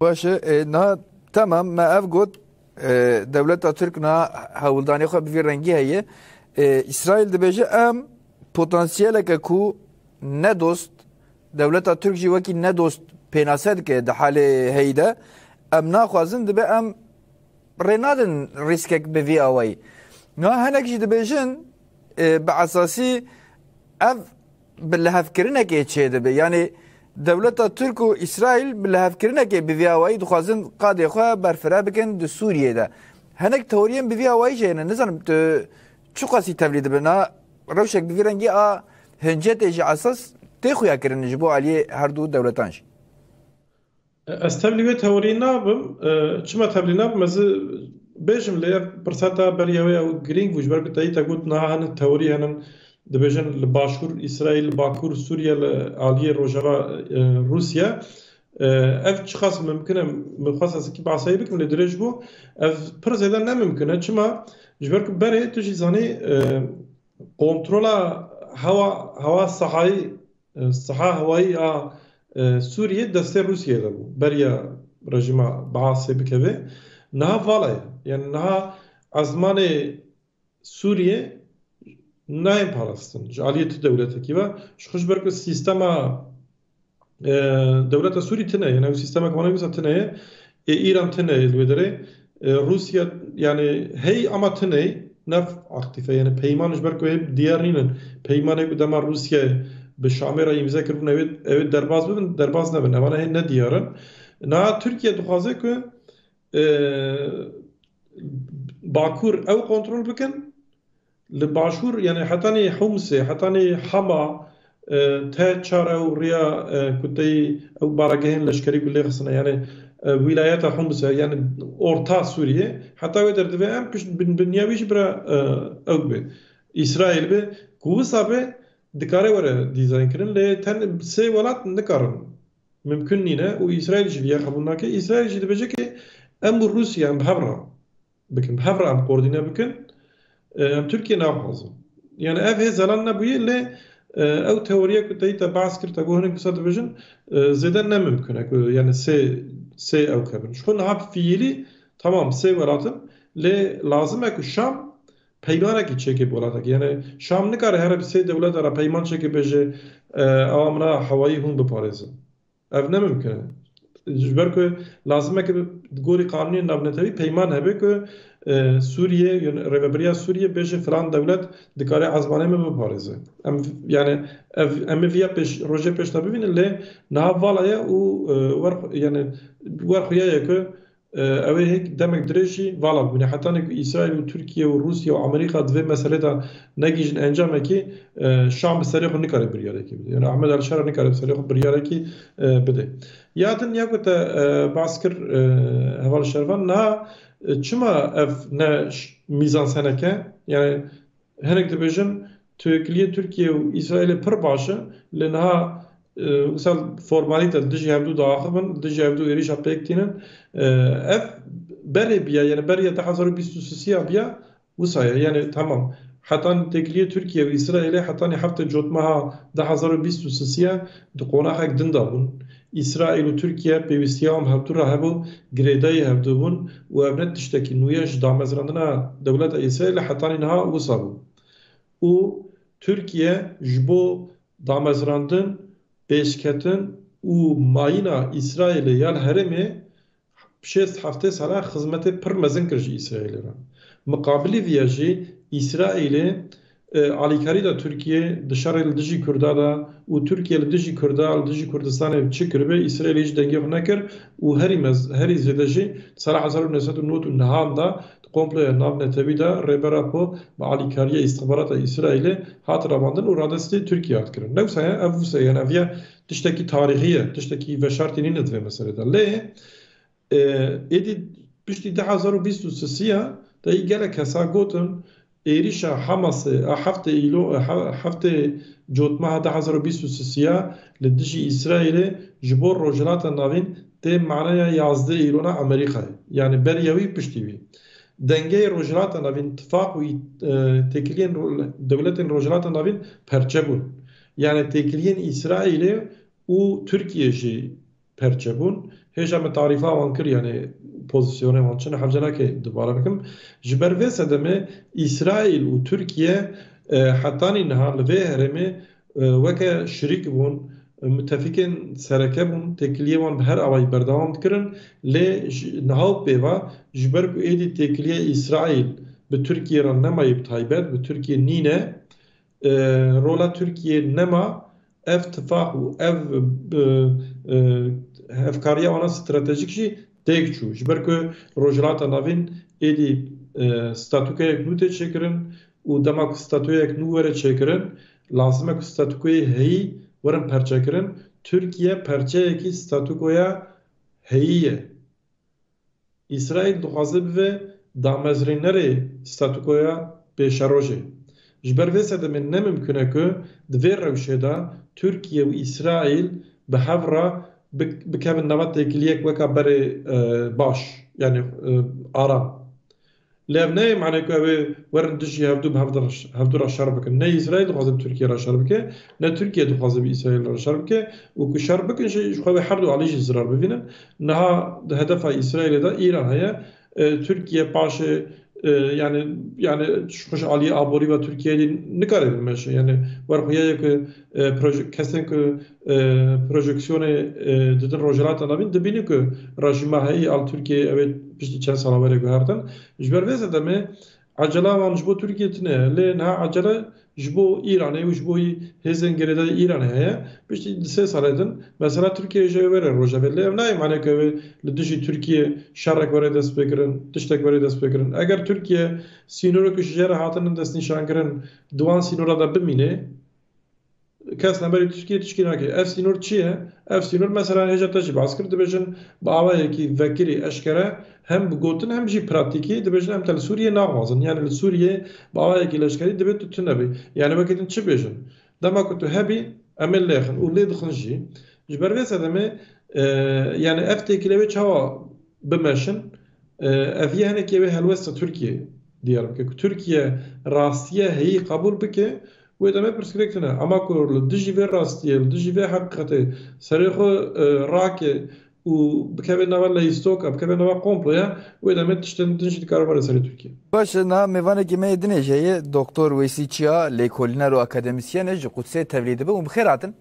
Baş e, e, niha temam me ev got, e, dewleta Tirk niha hewldanê xwe bi vî rengî heye. E, Îsraîl dibêje, em potansiyeleke ku ne dost, dewleta Tirk jî wekî ne dost pênase dike di halê heyî de. Em naxwazin, dibe em rê nadin rîskek bi vî awayî. Niha hinek jî dibêjin, e, bi esasî ev bi lihevkirinekê çêdibe. Yanî Dewleta Tirk û Îsraîl bi lihevkirinekê bi vî awayî dixwazin qadê xwe berfireh bikin di Sûriyê de. Hinek teoriyên bi vî awayî jî hene. Nizanim tu çiqasî tevlî dibin? Ha, rewşek bi vî rengî a hincetê ji esas tê xuyakirin ji bo aliyê her du dewletan jî. Ez tevlî wê teorî nabim. E, çima tevlî nabim? Ez ê bêjim lê ev pirseta beriya wê ew girîng bû. Ji ber ku teyî te got niha hene teorî henin, dibêjin li başûr Îsraîl, li bakur Sûriye, li aliyê rojava, e, Rûsya. E, ev çiqas mimkin e, min xwest ez kî behsê bikim lê dirêj bû. Ev pir zêde ne mimkin e. Çima? Ji ber ku berê tu jî zanî, e, kontrola hewa, hewa sahayî, e, saha hewayî a, e, Sûriyê destê Rûsiyê de bû. Beriya rejîma Baasê bikeve. Niha vala ye. Yani niha ezmanê Sûriyê nayên parastin. Ji aliyê tu dewletekî ve. Ji xwe ji ber ku sîstema, e, dewleta Sûrî tune ye. Yani ew sîstema ku wana wisa tune ye. Ê Îran tune ye li wê derê. E, Rûsya, yani hey ama tune ye. Ne aktif e. Yani peyman ji ber ku hê diyar nînin. Peymanê ku dema Rûsya bi Şamê re îmze kiribûn, ew ê, ew ê derbas bibin, derbas nebin. Evana hê ne diyar in. Niha Tirkiye dixwaze ku, e, Bakur ew kontrol bikin. Li başûr, yani hetanî Humsê, hetanî Hama, e, T çar ew riya, e, ku tey ew baragehên leşkerî ku lê xistine, yani, e, wîlayeta Humsê, yani orta Sûriyê, heta wê der divê em pişt bin, binya wî jî bira, e, ew be. Îsraîl be, ku wisa be, dikare were dîzayn kirin, lê ten sê welat nikarin. Mimkun nîne û Îsraîl jî viya qebûl nake. Îsraîl jî dibêje ki em û Rûsya em bi hev re bikin, bi hev re em koordîne bikin. E, em Tirkiye naxwazin. Yani ev hê zelan nebûye, lê, e, ew teoriye ku teyî te behs kir, te got hinek wisa dibêjin, e, zêde ne mimkun e ku yani sê, sê ew kevin. Ji xwe niha fiîlî, tamam, sê welat in, lê lazim e ku Şam peymanekî çêke bi welatekî. Yani Şam nikare here bi sê dewleta re peyman çêke bêje, e, ewa min a hewayî hûn biparêzin. Ev ne mimkin e. Ji ber ku lazim e ku di gorî qanûnên navnetewî peyman hebe ku, e, Sûriye, yani rêvebiriya Sûriye bêje filan dewlet dikare ezmanê min biparêze. Em, yani ev, em ê viya pêş, rojê pêş de bibînin, lê niha vala ye û, e, wer, yani wer xuya ye ku, e, ew ê hêk demek dirêj jî vala bûne. Hetanê ku Îsraîl û Tirkiye û Rûsya û Amerîka di vê meselê de negihîjin encamekî, e, Şam bi serê xwe nikare biryarekî bide. Yani Ahmed El-Şara nikare bi serê xwe biryarekî, e, bide. Ya din ya ku te, e, behs kir, e, heval Şervan, niha, e, çima ev ne ş-, mîzansenek e? Yani hinek dibêjin têkiliyê Tirkiye û Îsraîlê pir baş e, lê niha, e, wisa formalîte li dijî hevdû diaxivin, li dijî hevdû êrîşa pêk tînin. E, ev berê biya, yani beriya du hezar û bîst û sisiya biya, wisa ye. Yani tamam, hetan têkiliyê Tirkiye û Îsraîlê hetanî heftê cotmeha du hezar û bîst û sisiya di qonaxek din de bûn. Îsraîl û Tirkiye pêwîstiya wan bi hevdû re hebû, girêdayî hevdû bûn û ev ne tiştekî nû ye, ji damezrandina dewleta Îsraîlê hetanî niha wisa bû. Û Tirkiye ji bo damezrandin, pêşketin û mayîna Îsraîlê ya li herêmê şêst heftê sala xizmetê pir mezin kir ji Îsraîlê re. Miqabilî viya jî Îsraîlê, e, alîkarî da Tirkiye di şerê li dijî Kurda de û Tirkiye li dijî Kurda, li dijî Kurdistanê çi kiribe, Îsraîlê jî dengê xwe nekir û herî mez-, herî zêde jî sala hezar û neh sed û nod û nehan de di komploya navnetewî de Rêber Apo bi alîkariya îstixbarata Îsraîlê hat ravandin û radestî Tirkiye hat kirin. Ne wisa ye, ev wisa ye, yani ev ya tiştekî tarîxî ye, tiştekî veşartî nîne di vê meselê de. Lê, e, êdî piştî du hezar û bîst û sisiya de gelek kesa gotin, êrîşa Hamasê a heftê îlo, he-, heftê cotmeha du hezar û bîst û sisiya li dijî Îsraîlê ji bo Rojhilata Navîn tê maneya yazdeh îlona Amerîkayê. Yani beriya wî piştî wî. Dengeyê Rojhilata Navîn, tifaq û, e, têkiliyên ro-, dewletên Rojhilata Navîn perçe bûn. Yani têkiliyên Îsraîlê û Tirkiye jî perçe bûn. Hêja me tarîfa wan kir, yani pozisyonê wan çi ne, hevce nake dubare bikim. Ji ber vê sedemê Îsraîl û Tirkiye, e, hetanî niha li vê herêmê, e, weke şirîk bûn, e, mutefîkên sereke bûn, têkiliyê wan bi her awayî berdewam dikirin. Lê ji, niha û pêva ji ber ku êdî têkiliya Îsraîl bi Tirkiye re nema yê bi taybet, bi Tirkiye nîne, e, rola Tirkiye nema, ev tifaq û ev, e, e, hevkariya wana stratejîk jî têk çû. Ji ber ku Rojhilata Navîn êdî, e, statûkeyek nû tê çêkirin û dema ku statûyek nû were çêkirin, lazim e ku statûkoyê heyî werin perçekirin. Tirkiye perçeyekî statûkoya heyî ye. Îsraîl dixwaze bibe damezrînerê statûkoya pêşerojê. Ji ber vê sedemê ne mimkun e ku di vê rewşê de Tirkiye û Îsraîl bi hev re bik-, bikevin nava têkiliyek weka berê, e, baş, yanî, e, aram. Lê ev neyê mane ku ew ê werin dijî hevdu bi hevdu re, hevdu re şer bikin. Ne Îsraîl dixwaze bi Tirkiye re şer bike, ne Tirkiye dixwaze bi Îsraîl re şer bike û ku şer bikin jî ji xwe wê her du alî jî zirar bibînin. Niha di hedefa Îsraîlê de Îran heye. E, Tirkiye paşê, e, yani, yani ji xwe ji aliyê aborî ve Tirkiye jî nikare bimeşe. Yani werxuya ye ku, e, proje-, kesên ku, e, projeksiyonê, e, didin Rojhilata Navîn dibînin ku rejîma heyî al Tirkiye ew ê piştî çend sala were guhertin. Ji ber vê sedemê ecela wan ji bo Tirkiye tune ye. Lê niha ecele ji bo Îranê û ji bo hêzên girêdayî Îranê heye. Piştî di sê salê din mesela Tirkiye jê were rojevê. Lê ev nayê mane ku ew ê li dijî Tirkiye şerek were destpêkirin, tiştek were destpêkirin. Eger Tirkiye sînorek ji jê re hatinin destnîşankirin di wan sînora de bimîne, kes li berî tişkî tişkî nake. Ev sînor çi ye? Ev sînor mesela hêja te jî behs kir, dibêjin bi awayekî vekirî eşkere hem bi gotin hem jî pratîkî dibêjin em te li Sûriyê naxwazin. Yani li Sûriyê bi awayekî leşkerî divê tu tune bî. Yani wekî din çi bêjin? Dema ku tu hebî em ê lêxin û lê dixin jî. Ji ber vê sedemê, e, yani ev têkilê wê çawa bimeşin? E, ev yê hinekî wê helwesta Tirkiye diyar bike. Ku Tirkiye rastiye heyî qebûl bike, wê demê pirsgirêk tune. Ama ku li dijî vê rastiyê, li dijî vê heqîqetê serê xwe, e, rake û bikeve nava leyîstoka, bikeve nava komploya, wê demê tiştên din jî dikare were serê Tirkiye. Baş e, niha mêvanekî me yê dinê jî heye, Doktor Weysî Çiya, lêkolîner û akademisyen e, ji Qudsê tevlî dibe û bi xêr hatin.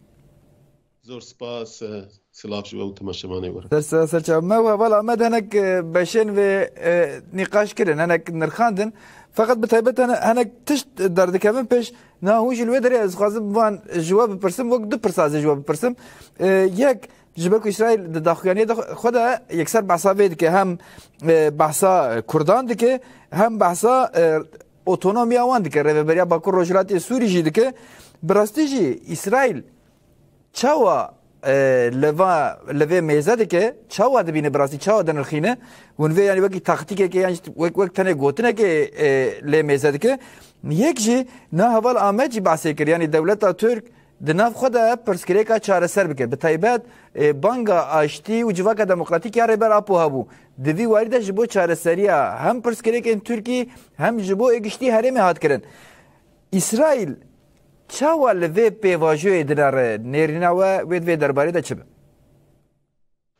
Zor spas, e, silav ji we û temaşevanê we re. Ser sera ser çav. Me û heval Amed hinek, e, beşên vê, e, nîqaş kirin, hinek nirxandin. Feqet bi taybet hene-, hinek tişt derdikevin pêş. Niha hûn jî li wê derê ez dixwazim van ji we bipirsim, wek du pirsa ez ê ji we bipirsim. E, yek, ji ber ku Îsraîl di daxuyaniyê de xwe de yekser behsa vê dike, hem, e, behsa, e, Kurdan dike, hem behsa, e, otonomiya wan dike, rêveberiya Bakur Rojhilatê Sûrî jî dike. Bi rastî jî Îsraîl çawa, e, li va, li vê mêze dike, çawa dibîne bi rastî, çawa dinirxîne? Hûn vê, yanî, wekî taktîkekê yan jî wek, wek tenê gotinekê, e, lê mêze dike. Yek jî niha heval Amed jî behsê kir, yanî dewleta Tirk di nav xwe de pirsgirêka çareser bike. Bi taybet, e, banga aştî û civaka demokratîk ya Rêber Apo hebû. Di vî warî de ji bo çareseriya hem pirsgirêkên Tirkî hem ji bo êgiştî herêmê hat kirin. Îsraîl çawa li vê pêvajoyê dinere? Nêrîna we wê di vê derbarê de çi be?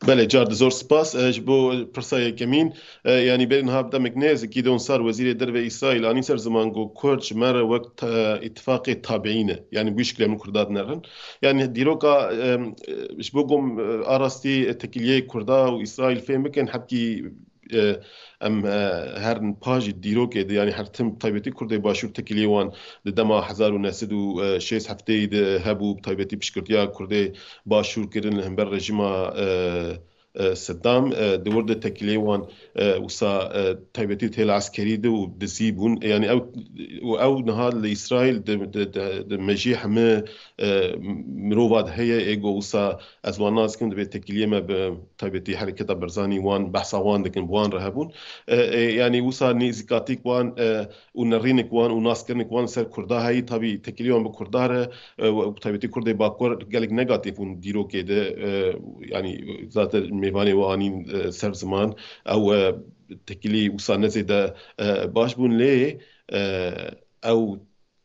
Belê, car di zor spas. E, ji bo pirsa yekemîn, e, yanî berî niha bi demek nêzikî dê û sar Wezîrê Derve Îsraîl anî ser ziman ku Kurd ji me re wek te-, îtifaqê tabiî ne. Yanî bu şikilê min Kurda dinerin. Yanî dîroka, e, e, ji bo ku, e, a rastî, e, tekiliyê Kurda û Îsraîl fêm bikin, hebkî e, em, e, her niha jî dîrokê de, yanî her tim taybetî Kurdê Başûr tekiliyê wan di dema hezar û neh sed û şêst heftê de hebû, bi taybetî piştgirtiya Kurdê Başûr kirin li hember rejîma, e, e, Seddam, e, di wir de tekiliyê wan, e, wisa, e, taybetî di hêla eskerî de û dizî bûn. E, yanî ew, û ew niha li Îsraîl di, di, di, di mejî hemî, e, mirova de heye, ê ku wisa ez wan nas dikim, divê tekiliyê me bi taybetî Hereketa Barzanî wan, behsa wan dikin, bi wan re hebûn. E, e, yanî wisa nêzîkatîk wan, e, û nerînik wan û naskirinik wan li ser Kurda heyî, tabî tekilî wan bi Kurda re, e, û bi taybetî Kurdê Bakur gelek negatîf bûn dîrokê de, e, yanî zaten mêvanê we anîn, e, ser ziman, ew, e, tekilî wisa ne zêde, e, baş bûn, lê, e, ew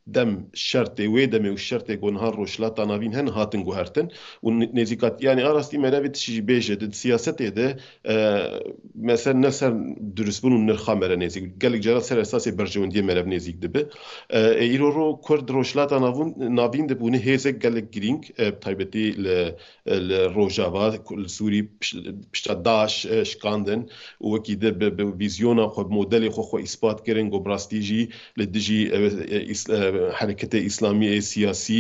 dem şertê wê demê û şertê ku niha Rojhilata Navîn hene hatin guhertin û nê-, nêzîkat, yanî a rastî merevê tiştî jî bêje, di siyasetê de, e, me ser, ne ser durustbûn û nirxa mere nêzîk, gelek cara ser esasê berjewendiyê merev nêzîk dibe. E, e, îro ro Kurd Rojhilata Navûn-, Navîn de bûne hêzek gelek girîng, e, bi taybetî li e, li Rojava, ku li Sûrî piş-, pişta DAIŞ, e, şikandin û wekî di bi, bi vîzyona xwe, bi modelê xwe, xwe îspat kirin ku bi rastî jî li dijî, e, e, îs-, e, Hereketê Îslamî ê siyasî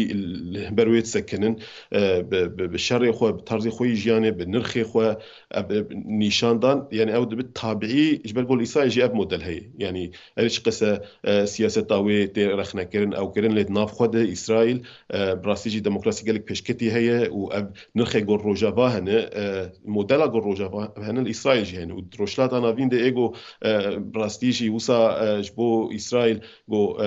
li hember wê disekinin, e, bi, bi, bi şerê xwe, bi tarzê xwe yî jiyanê, bi nirxê xwe, e, bi, bi nîşan dan, yani ew dibe tabiî, ji ber ku li Îsraîl jî ev model heye. Yani her çiqas, e, siyaseta wê tê rexnekirin, ew kirin lê di nav xwe de Îsraîl, e, bi rastî jî demokrasî gelek pêşketî heye û ev nirxê ku li Rojava hene, e, modela ku li Rojava hene li Îsraîl jî hene. Û di Rojhilata Navîn de ê ku, e, bi rastî jî wisa, e, ji bo Îsraîl ku, e,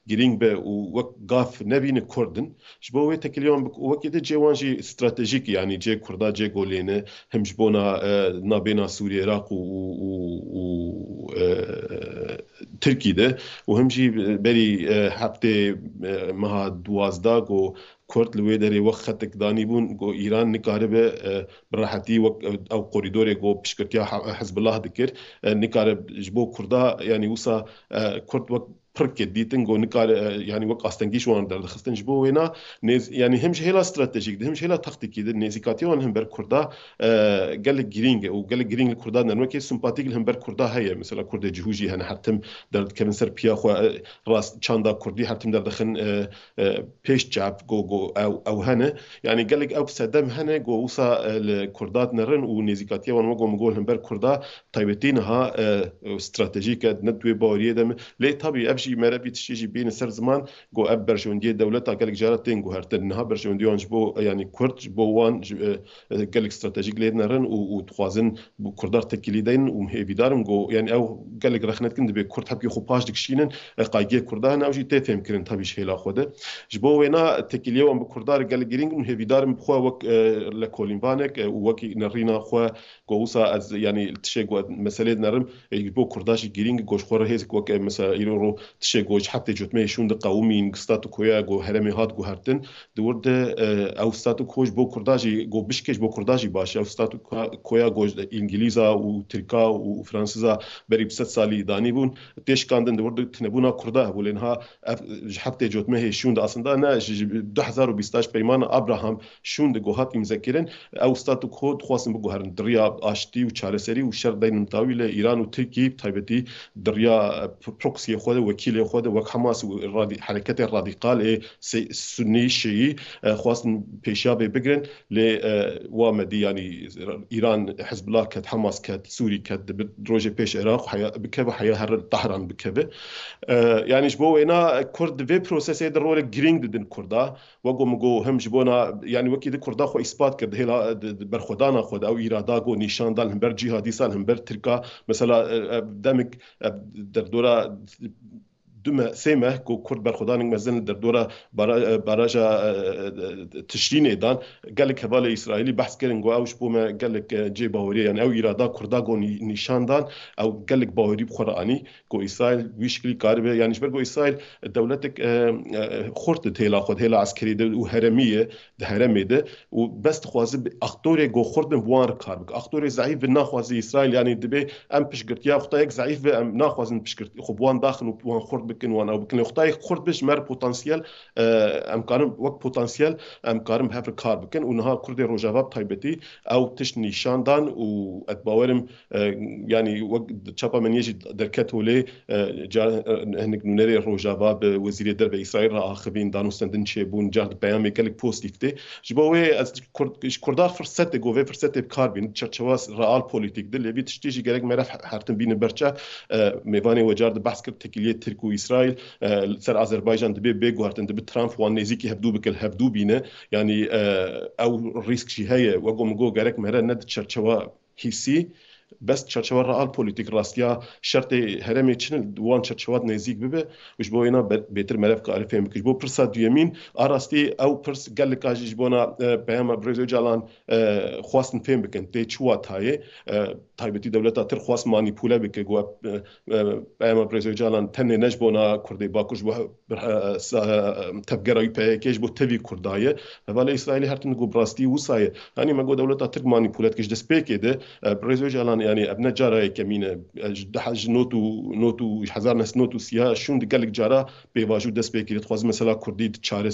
girîng be û wek gav nebîne Kurd in. Ji bo wê tekilî wan bi wekî di cê wan jî stratejîk, yanî cê Kurda, cê ku lê ne, him ji bona, e, nabêna Sûriyê, Iraq û, û, û, û, e, Tirkî de û him jî berî, e, heftê, e, meha duwazdeh ku Kurd li wê derê wek xetek danîbûn, ku Îran nikaribe, e, bi rehetî wek, e, ew korîdorê ku piştgirtiya He-, Hizbullah dikir, e, nikare ji bo Kurda, yanî wisa, e, Kurd wek pirkê dîtin, ku nikare, e, yanî wek astengî ji wan derdixistin. Ji bo wêna nêz-, yanî him ji hêla stratejîk de, him ji hêla taktîkî de nêzîkatiya wan hember Kurda, e, gelek girîng e û gelek girîng li Kurda ne. Wekî simpatîk li hember Kurda heye. Mesela Kurdê cihû jî hene, her tim derdikevin ser piya xwe, e, rast çanda Kurdî her tim derdixin, e, e, pêş çav ku, ku ew, ew hene. Yanî gelek ew sedem hene ku wisa, e, li Kurda dinerin û nêzîkatiya wan wek ku min got li hember Kurda taybetî niha, e, stratejîk e, ne di wê baweriyê de me. Lê tabî ev jî mere vî tiştî jî bîne ser ziman ku ev berjewendiyê dewleta gelek cara tên guhertin. Niha berjewendiyê wan ji bo, e, yanî Kurd, ji bo wan, ji, e, e, gelek stratejîk lê dinerin û, û dixwazin bi Kurdar tekilî deyin û hêvîdar im ku, yani ew gelek rexne dikin, dibê Kurd hepkî xwe paş dikişînin, e, qaygiyê Kurda hene, ew jî tê fêmkirin tabî ji hêla xwe de. Ji bo wêna tekiliyê wan bi Kurdar gelek girîng in, hêvîdar im bi xwe wek, e, lekolînvanek, e, û wekî nerîna xwe ku wisa ez, yani tişê ku ez meselê dinerim, e, ji bo Kurda jî girîng, ku ji xwe re hêzik wek, e, mesela îro ro tişê ku ji heftê cotmehê şûn diqewimîn, statu quo ya ku herêmê hat guhertin, di wir de, e, ew statu quo ji bo Kurda jî, ku bişkê ji bo Kurda jî baş e. Ew statu quo ya ku ji Îngilîza û Tirka û Fransiza berî bi sed salî danî bûn, tê şikandin, di wir de tunebûna Kurda hebû. Lê niha ev ji heftê cotmehê şûn de aslında ne, ji, ji du hezar û bîst peymana Abraham şûn de ku hat îmzekirin, ew statu quo dixwastin biguherin. Di riya aştî û çareserî û şer deyn mitawî li Îran û Tirkî, bi taybetî di riya, e, proxyê xwe de, wekîlê xwe de, wek Hamas û radî-, hereketê radîkal ê se-, Sunnî, Şîî, e, xwestin pêşiya vê bigirin, lê, e, wa me dî, yanî Îran, Hizbullah ket, Hamas ket, Sûrî ket, di bi-, rojê pêş Iraq heya, bikeve, heya her Tahran bikeve. E, yanî ji bo wêna Kurd di vê prosesê de rolek girîng didin Kurda. Wek ku min got, him ji bona, yanî wekî di Kurda xwe îspat kir, di hêla, di, di berxwedana xwe de, ew îrada ku nîşan dan li hember cîhadîsan, li hember Tirka, mesela, e, e, demik, e, derdora du me, sê meh ku Kurd berxwedanek mezin li derdora bara-, e, baraja, e, e, e, Tişrînê dan, gelek hevalê Îsraîlî behs kirin ku ew ji bo me gelek, e, cê baweriyê, yani ew îrada Kurda ku nî-, nîşan dan, ew gelek bawerî bi xwe re anî ku Îsraîl wî şiklî karibe, yani ji ber ku Îsraîl dewletek, e, e, xurt di hêla xwe, di hêla eskerî de û heremî ye, di heremê de û bes dixwaze bi aktorê ku xurt bin bi wan re kar bike. Aktorê zeîf bin naxwaze Îsraîl, yanî dibê em piştgirtiya xuta yek zeîf be, em naxwazin piştgirtiya xwe bi wan daxin û wan xurt bikin, wan ew bikin. Lê xuta yek xurt be ji me re potansiyel, e, em karin wek potansiyel, em karin bi hev re kar bikin û niha Kurdê Rojava bi taybetî ew tişt nîşan dan û ez bawerim, e, yanî wek di çapa me niyê jî derket holê, e, car, e, hinek nûnerê Rojava bi Wezîrê Derve Îsraîl re axivîn, danûstendin çêbûn, car di peyamê gelek pozîtîf tê. Ji bo wê ez Kurd-, ji Kurda firsetê, ku vê firsetê bi kar bînin, çerçewa real polîtîk de, lê vî tiştî jî gerek meriv he-, hertin bînin berçav. E, mêvanê we car di behs kir tekiliyê Tirk û Îsraîl, e, li ser Azerbaycan dibê bê guhertin, dibe Trump wan nêzîkî hevdû bike, li hevdû bîne. Yanî, e, ew rîsk jî heye. Wek ku min got, gerek mere ne di çerçewa hîsî, bes çerçewa real polîtîk, rastiya şertê herêmê çi ne, wan çerçewa nêzîk bibe û ji bo wêna be-, bêtir meriv kare fêm bike. Ji bo pirsa duyemîn, a rastî ew pirs gelek a jî ji bona, e, peyama Birêz Ocalan, e, xwestin fêm bikin, tê çi watayê, e, taybetî dewleta Tirk xwest manîpule bike, got, e, e, peyama Birêz Ocalan tenê ne ji bona Kurdê Bakur, ji bo he-, e, sa-, e, tevgera wî P Y K, ji bo tevî Kurda ye. Hevalê Îsraîlî her tim digot bi rastî wisa ye. Yanî me got dewleta Tirk manîpule dike ji destpêkê de, e, Birêz Ocalan Yani ev ne cara yekemîn e. Ji daha ji not û not û hezar neh sed not û sî şûn di gelek cara pêvajo dest pê kiriye. Dixwazin mesela Kurdî çare,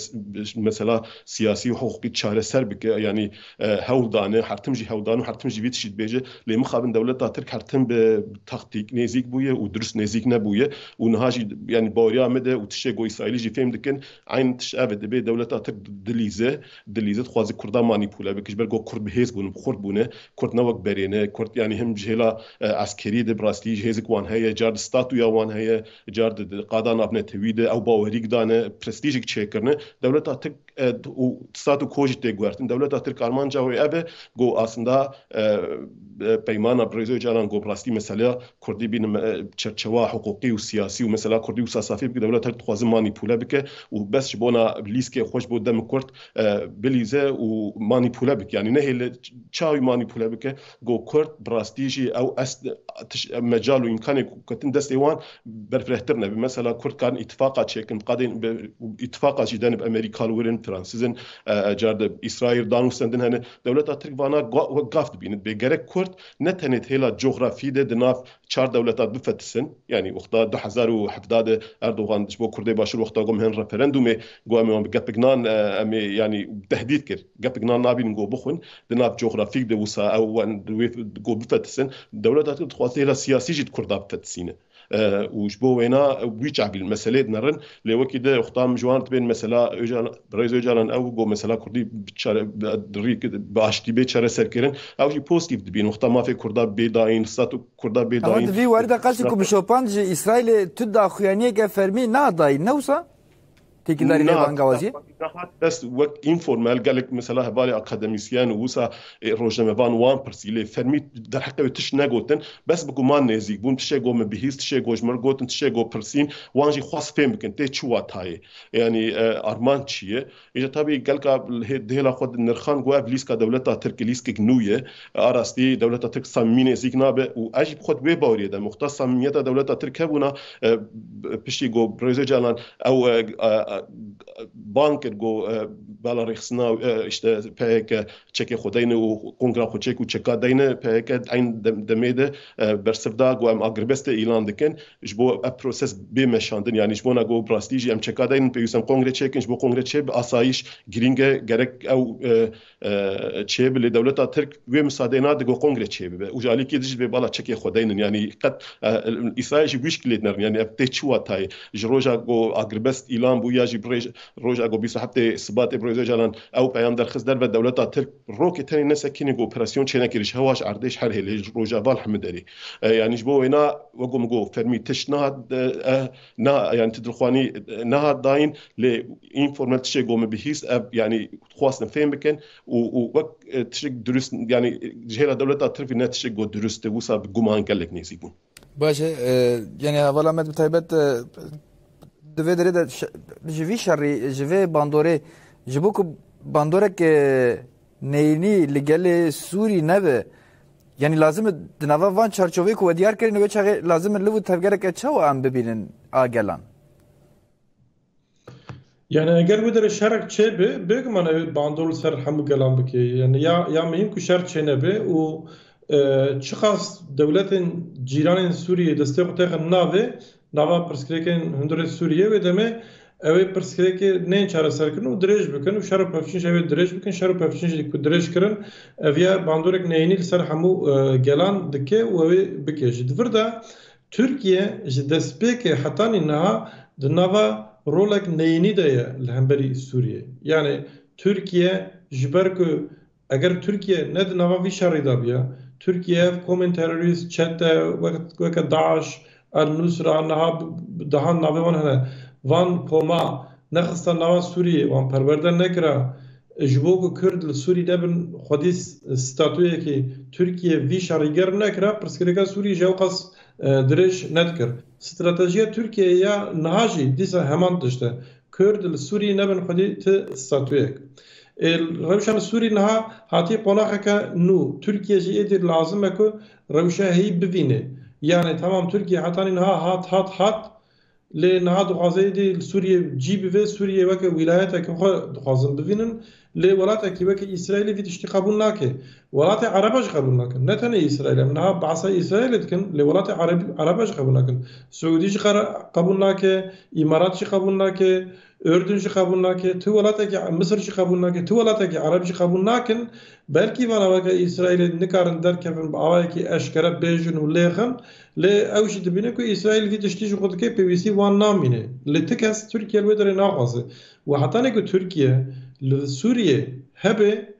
mesela siyasî û hiqûqî çareser bike. Yani e, hewl dane, her tim jî hewl dan û her tim jî vî tiştî dibêje. Lê mixabin dewleta Tirk her tim bi taktîk nêzîk bûye û dirust nêzîk nebûye. Û niha jî yani baweriya me de û tiştê ku Îsraîlî jî fêm dikin, eyn tişt ev e, dibê dewleta Tirk dilîze, dilîze dixwaze Kurda manîpule bike. Ji ber ku Kurd bi hêz bûne, bi xurt bûne. Kurd ne wek berê ne. Kurd yani him ji hêla e, eskerî de bi rastî ji hêzik wan heye, car di statûya wan heye, car di, di qada navnetewî de ew bawerîk dane, prestîjek çêkirine. Dewleta Tirk e, û statû ko jî tê guhertin. Dewleta Tirk armanca wê ev e, ku aslında e, e, peymana Birêz Ocalan ku bi rastî meseleya Kurdî bînin e, çerçewa hiqûqî û siyasî û mesela Kurdî wisa safî bike, dewleta Tirk dixwaze manîpule bike û bes ji bona lîskê xwe ji bo demê Kurd e, bilîze û manîpule bike. Yani nehêle çawa wî manîpule bike, ku Kurd bi rastî jî ew est tiş-, mecal û îmkanê ku ketin destê wan berfirehtir nebe. Mesela Kurd karin îtifaqa çêkin, qadên bi, îtifaqa jî dene bi Amerîka li wir in, Fransîz in, e, e, car de Îsraîl dan û sendin hene. Dewleta Tirk vana ga-, wek gav dibînin. Bê gerek Kurd ne tenê di hêla cografî de di nav çar dewleta bifetisin. Yani wexta du hezar û hevdeh de Erdogan ji bo Kurdê Başûr wexta got em hên referandumê, got em ê wan bi gepik nan, e, em ê yani tehdît kir. Gepik nan nabînin got bixwin. Di nav cografîk de wisa ew wan di wê got bifetisin. Dewleta Tirk dixwaze hêla siyasî jî di Kurda bifetisîne. E, û ji bo wêna wî çavî li meselê dinerin. Lê wekî de wexta min ji wan dibên mesela Ocalan, Birêz Ocalan ew got mesela Kurdî bi çare-, bi, bi rî-, bi aştî bê çareserkirin. Ew jî pozîtîf dibîn. Wexta mafê Kurda bê dayîn, statû Kurda bê Ama dayîn. Di vî warî de qasî ku bi şopan ji Îsraîlê tu daxuyaniyeke fermî nadayî, ne wisa? Têkildarî Na, rêbangawaziyê? Niha dest wek informel gelek mesela hevalê akademîsyen û wisa e, rojnamevan wan pirsî lê fermî derheqê wê tişt negotin. Bes bi guman nêzîk bûn, tişê got min bihîst, tişê got ji min gotin, tişê got pirsîn, wan jî xwest fêm bikin tê çi watayê. Yani e, armanc çi ye? Îja tabî gelka hê-, di hêla xwe di nirxan ku ev lîska dewleta Tirk lîskek nû ye. A rastî dewleta Tirk samîmî nêzîk nabe û ez jî bi xwe di wê baweriyê de me. Wexta samîmiyeta dewleta Tirk hebûna, e, piştî ku Birêz Ocalan ew, e, e, e, bang kir ku, e, bala rêxistina, e, işte P H K çekê xwe deyne û kongra xwe çek û çeka deyne, P H K eyn dem-, demê de, e, bersiv da ku em agirbestê îlan dikin. Ji bo ev proses bê meşandin, yani ji bona ku bi rastî jî em çeka deynin, pêwîst em kongre çêkin, ji bo kongre çê bi asayîş girîng e, gerek ew, e, e, çê bi lê dewleta Tirk wê misadê nade ku kongre çê bibe. Û ji alîkê dijî vê bala çekê xwe deynin, yani qet, e, Îsraîl jî wî şikilê dinerin, yani ev tê çi watayê? Ji roja ku agirbest îlan bû ya jî bi rêj-, roja ku bîst û heftê Sibatê Birêz Ocalan ew peyam derxist derve dewleta Tirk rokê tenê nesekînê ku operasyon çênekirî ji hewa ji erdê ji her hêlê ji rojava li hemû derê. E, yani ji bo wêna wek ku min got fermî tişt nehat, e, e, na, yani tu dilxwanî, e, nehat dayîn lê înformel tiştê ku min bihîst ev yani xwestin fêm bikin û, û wek, e, tiştek dirust yani ji hêla dewleta Tirkî ne tiştek ku dirust e wisa bi guman gelek nêzîk bûn. Baş e, e, yani hevala me bi taybet, e, di vê derê de şe-, ji vî şerî, ji vê bandorê, ji bo ku bandorek, e, neyînî li gelê Sûrî nebe, yani lazim e di nava van çarçoveyê ku we diyar kirin, wê çaxê lazim e liv û tevgereke çawa em bibînin a gelan? Yani eger wê derê şerek çêbe, bêguman ew bandor li ser hemû gelan bike. Yani ya, ya muhîm ku şer çênebe û, e, çiqas dewletên cîranên Sûriyê destê xwe têxin navê, nava pirsgirêkên hundirê Sûriyê, wê demê ew ê pirsgirêkê nên çareser kirin û dirêj bikin û şer û pevçûn jî ew ê dirêj bikin, şer û pevçûn jî ku dirêj kirin, ev ya bandorek neyînî li ser hemû, e, gelan dike û ew ê bike jî. Di vir de Tirkiye ji destpêkê hetanî niha di nava rolek neyînî de ye li hemberî Sûriyê. Yani Tirkiye ji ber ku eger Tirkiye ne di nava vî şerî de biya, Tirkiye ev komên terorîst, çete, wek-, weke DAIŞ, El Nusra, niha b-, b-, daha navê wan hene, van koma nexista nava Sûriyê, wan perwerde nekira, ji bo ku Kurd li Sûrî nebin xwedî s-, statuyekî Tirkiye vî şerîger nekira, pirsgirêka Sûrî ji ew qas, e, dirêj nedikir. Stratejiya Tirkiyeyê ya niha jî dîsa heman tişt e. Kurd li Sûrî nebin xwedî ti statuyek. Ê, rewşa li Sûrî niha hatiye qonaxeke nû. Tirkiye jî êdî lazim e ku rewşa heyî bivîne. Yani tamam Tirkiye hetanî niha hat, hat, hat, Lê niha dixwaze êdî li Sûriyê cî bibe, Sûriyê weke wîlayetekî xwe dixwazin bivînin. Lê welatekî weke Îsraîlê vî tiştî qebûl nake. Welatê Ereba jî qebûl nakin. Ne tenê Îsraîl, em niha behsa Îsraîlê dikin, lê welatê Ereb-, Ereba jî qebûl nakin. Siûdî jî qere-, qebûl nake, Îmarat jî qebûl nake, Urdun jî qebûl nake, tu welatekî, Misir jî qebûl nake, tu welatekî Ereb jî qebûl nakin. Belkî vana weke Îsraîlê nikarin derkevin bi awayekî eşkere bêjin û lêxin, lê ew jî dibîne ku Îsraîl vî tiştî ji xwe dike, pêwîstî wan namîne. Lê ti kes Tirkiye li wê derê naxwaze. Û hetanê ku Tirkiye li Sûriyê hebe,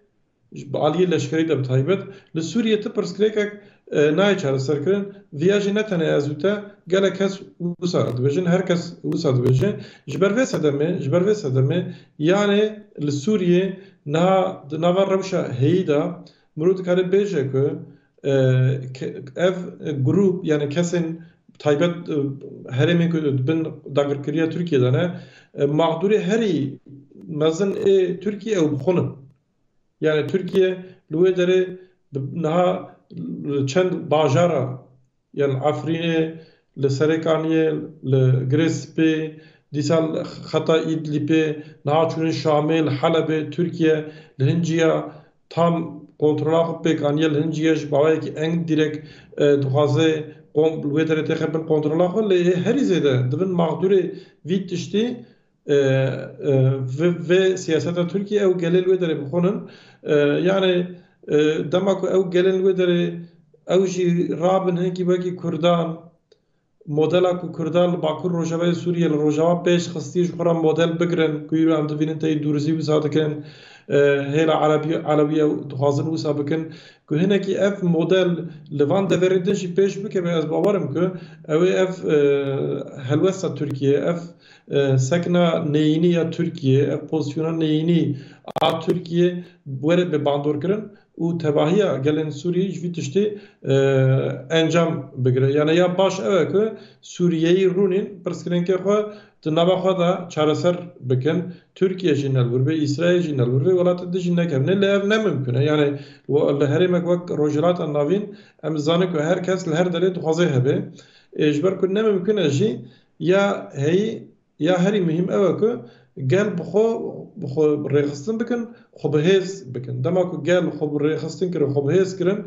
ji, bi aliyê leşkerî de bi taybet, li Sûriyê ti pirsgirêkek, e, nayê çareserkirin. Viya jî ne tenê ez û te, gelek kes wisa dibêjin, her kes wisa dibêje. Ji ber vê sedemê, ji ber vê sedemê, yanê li Sûriyê niha di nava rewşa heyî de mirov dikare bêje ku, e, ke-, ev grûp, yani kesên taybet, e, herêmên ku di bin dagirkeriya Tirkiye de ne, e, mexdûrê herî mezin ê Tirkiye ew bi xwe ne. Yani Tirkiye li wê derê bi-, niha li çend bajara, yani Efrînê, li Serêkaniyê, li Girê Spî, dîsa li xeta Îdlîbê, niha çûnin Şamê, li Helebê, Tirkiye li hinciya tam kontrola xwe pêk aniye, li hinciya ji bawayekî eng direk, e, dixwaze kom-, li wê derê têxe bin kontrola xwe, lê herî zêde dibin mexdûrê vî tiştî, e, e, vê, vê siyaseta Tirkiye ew gelê li wê derê bixwînin. E, yani, e, dema ku ew gelên li wê derê ew jî rabin hinkî wekî Kurdan, modela ku Kurdan li Bakur Rojavayê Sûriyê li Rojava pêş xistî ji xwe re model bigirin, ku îro em dibînin tey dûrizî wisa dikin, e, hêla Erebî, Elewî ew dixwazin wisa bikin. Ku hinekî ev model li van deverê din jî pêş bikeve, ez bawer im ku ew ê ev, e, helwesta Tirkiye, ev, e, sekna neyînî ya Tirkiye, ev pozisyona neyînî a Tirkiye were bi bandorkirin û tevahiya gelên Sûrî ji vî tiştî, e, encam bigire. Yani ya baş ew e ku Sûriyeyî rûnîn pirsgirêkê xwe di nava xwe de çareser bikin. Tirkiye jî ne li wir be, Îsraîl jî ne li wir be, welatê din jî nekevine. Lê ev ne mimkun e. Yani, we-, li herêmek wek Rojhilata Navîn, em dizanin ku her kes li her derê dixwaze hebe. Ê, ji ber ku ne mimkun e jî, ya heyî, ya herî muhîm ew e ku gel bi xwe, bi xwe rêxistin bikin, xwe bi hêz bikin. Dema ku gel xwe bi rêxistin kirin, xwe bi hêz kirin,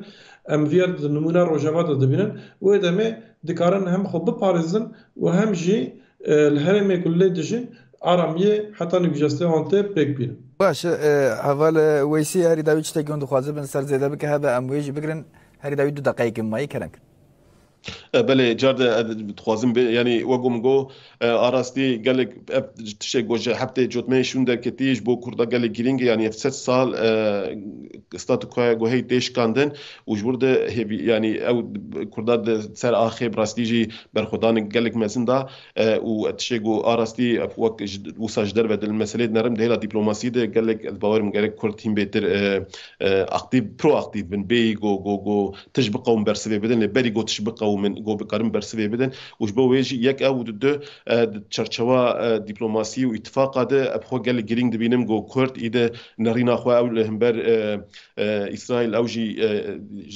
em viya di nimûna Rojava de dibînin. Wê demê dikarin hem xwe biparêzin û hem jî e, li herêmê ku lê dijîn, aramiyê heta nûkjestê wan tê pêk bînin. Baş e, heval, e, Weysî, herî dawî tiştekî hûn dixwazibin ser zêde bike hebe, em wê jî bigirin. Herî dawî du deqeyekê mayî kerem kin. E, belê, car de, e, dixwazim bê, yanî wek min got, e, arastî gelek ev tiştek got ji heftê cotmeyê şûn derketî ji bo Kurda gelek girîng e, yanî ev sed sal, e, statûkoya guheyî tê şikandin û ji wir de hêvî, yanî ew Kurda di ser axê bi rastî jî berxwedanê gelek mezin da, e, û tiştê ku a rastî wek ji, wisa ji derve di meselê dinerim di hêla dîplomasî de gelek ez bawerim gerek Kurd hîn bêtir, e, e, aktîv, proaktîv bin, bêyî ku, ku, ku tişt biqewim bersivê bidin, lê berî ku tişt biqewimin, ku bikarin bersivê bidin û ji bo wê jî yek ew û du, e, di çerçewa, e, dîplomasî û îtifaqa de ev xwe gelek girîng dibînim ku Kurd îde nerîna xwe ew li hember, e, e, Îsraîl ew jî, e,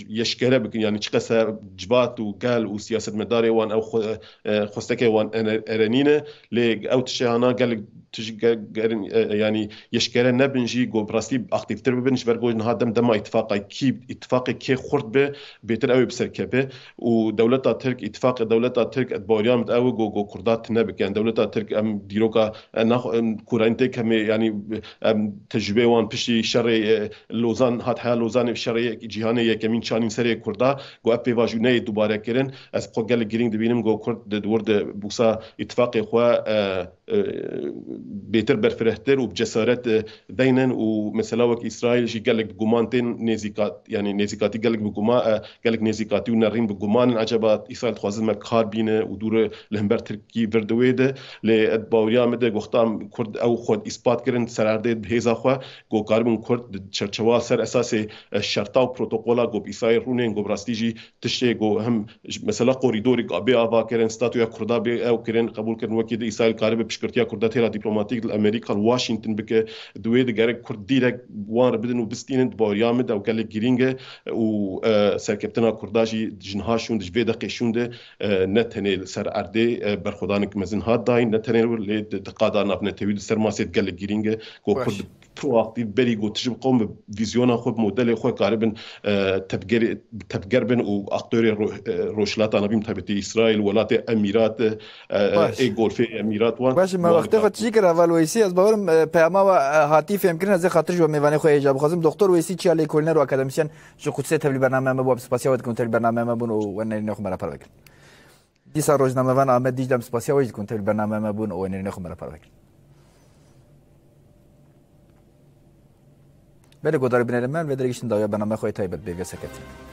yeşkere bikin, yanî çiqas civat û gel û siyasetmedarê wan ew xwe, e, xwestekê wan ene-, erenî ne. Lê ew tiştê hana gelek tij-, ge-, gerin, e, yanî yeşkere nebin jî, ku bi rastî aktîvtir bibin, ji ber ku niha dem dema îtifaqa kî, îtifaqê kê xurt be, bêtir ew ê bi ser keve. Û dewleta Tirk, îtifaqê dewleta Tirk, ez baweriya min ew e, ku, ku Kurda tune bikin. Dewleta Tirk em dîroka, e, nax-, em, kûranî tê kemê, yanî, em tecrûbeyê wan piştî şerê, e, Lozan, hat heya Lozanê, şerê yek-, cîhanê yekemîn çanîn serê Kurda, ku ev pêvajoyî neyê dubare kirin. Ez xwe gelek girîng dibînim, ku Kurd di, di wir de wisa îtifaqê xwe, e, e, bêtir berfirehtir û bi cesaret, e, deynin û mesela wek Îsraîl jî gelek bi guman tên nêzîkat, yanî nêzîkatî gelek bi guma-, e, gelek nêzîkatî û nerîn bi guman in. Eceba Îsraîl dixwaze me kar bîne û dûre li hember Tirkî vir di wê de. Lê ez baweriya min de goxta Kurd ew xwe îspat kirin ser erdê bi hêza xwe, ku karibin Kurd di çerçewa ser esasê, e, şerta û protokola ku bi Îsraîl rûnên ku bi rastî jî tiştê ku hem ji, mesela korîdorî bê ava kirin, statûya Kurda bê ew kirin, qebûl kirin, wekî di Îsraîl karibe piştgirtiya Kurda têra dîplomasiya diplomatîk li Amerîka, li Washington bike, di wê de gerek Kurd dîrek wan re bidin û bistînin, di baweriya min de ew gelek girîng e û, e, serkeftina Kurda jî ji niha şûn de, ji vê deqê şûn de, e, ne tenê li ser erdê, e, berxwedanek mezin hat dayîn, ne tenê lê di, di qada navnetewî di ser masê de gelek girîng e ku Kurd proaktîf berî ku tije bi qewm bi vîzyona xwe, bi modelê xwe karibin, e, tevgerê-, tevger bin û aktorê ro-, e, Rojhilata Navîn, bi taybetî Îsraîl, welatê Emîrat, e, Baş. ê Golfê Emîrat wan. Baş, me wan wextê xwe tijî kir heval Weysî, ez bawerim, e, peyama we, e, hatî fêmkirin, ez ê xatir ji we mêvanê xwe hêja bixwazim. Doktor Weysî Çiyalê, kolîner û akademîsyen ji Qudsê tevlî bernameya me bû, em spasiya we dikin tevlî bernameya me bûn û we nerînê xwe me re parve kir. Dîsa rojnamevan Amed Dîcle, em spasiya we jî dikin tevlî bernameya me bûn û we nerînê xwe me re parve kir. Belê, guhdarî binêrin me, vê derê giştin dawiya bernameya xwe yê taybet bê, vê serkeftinê.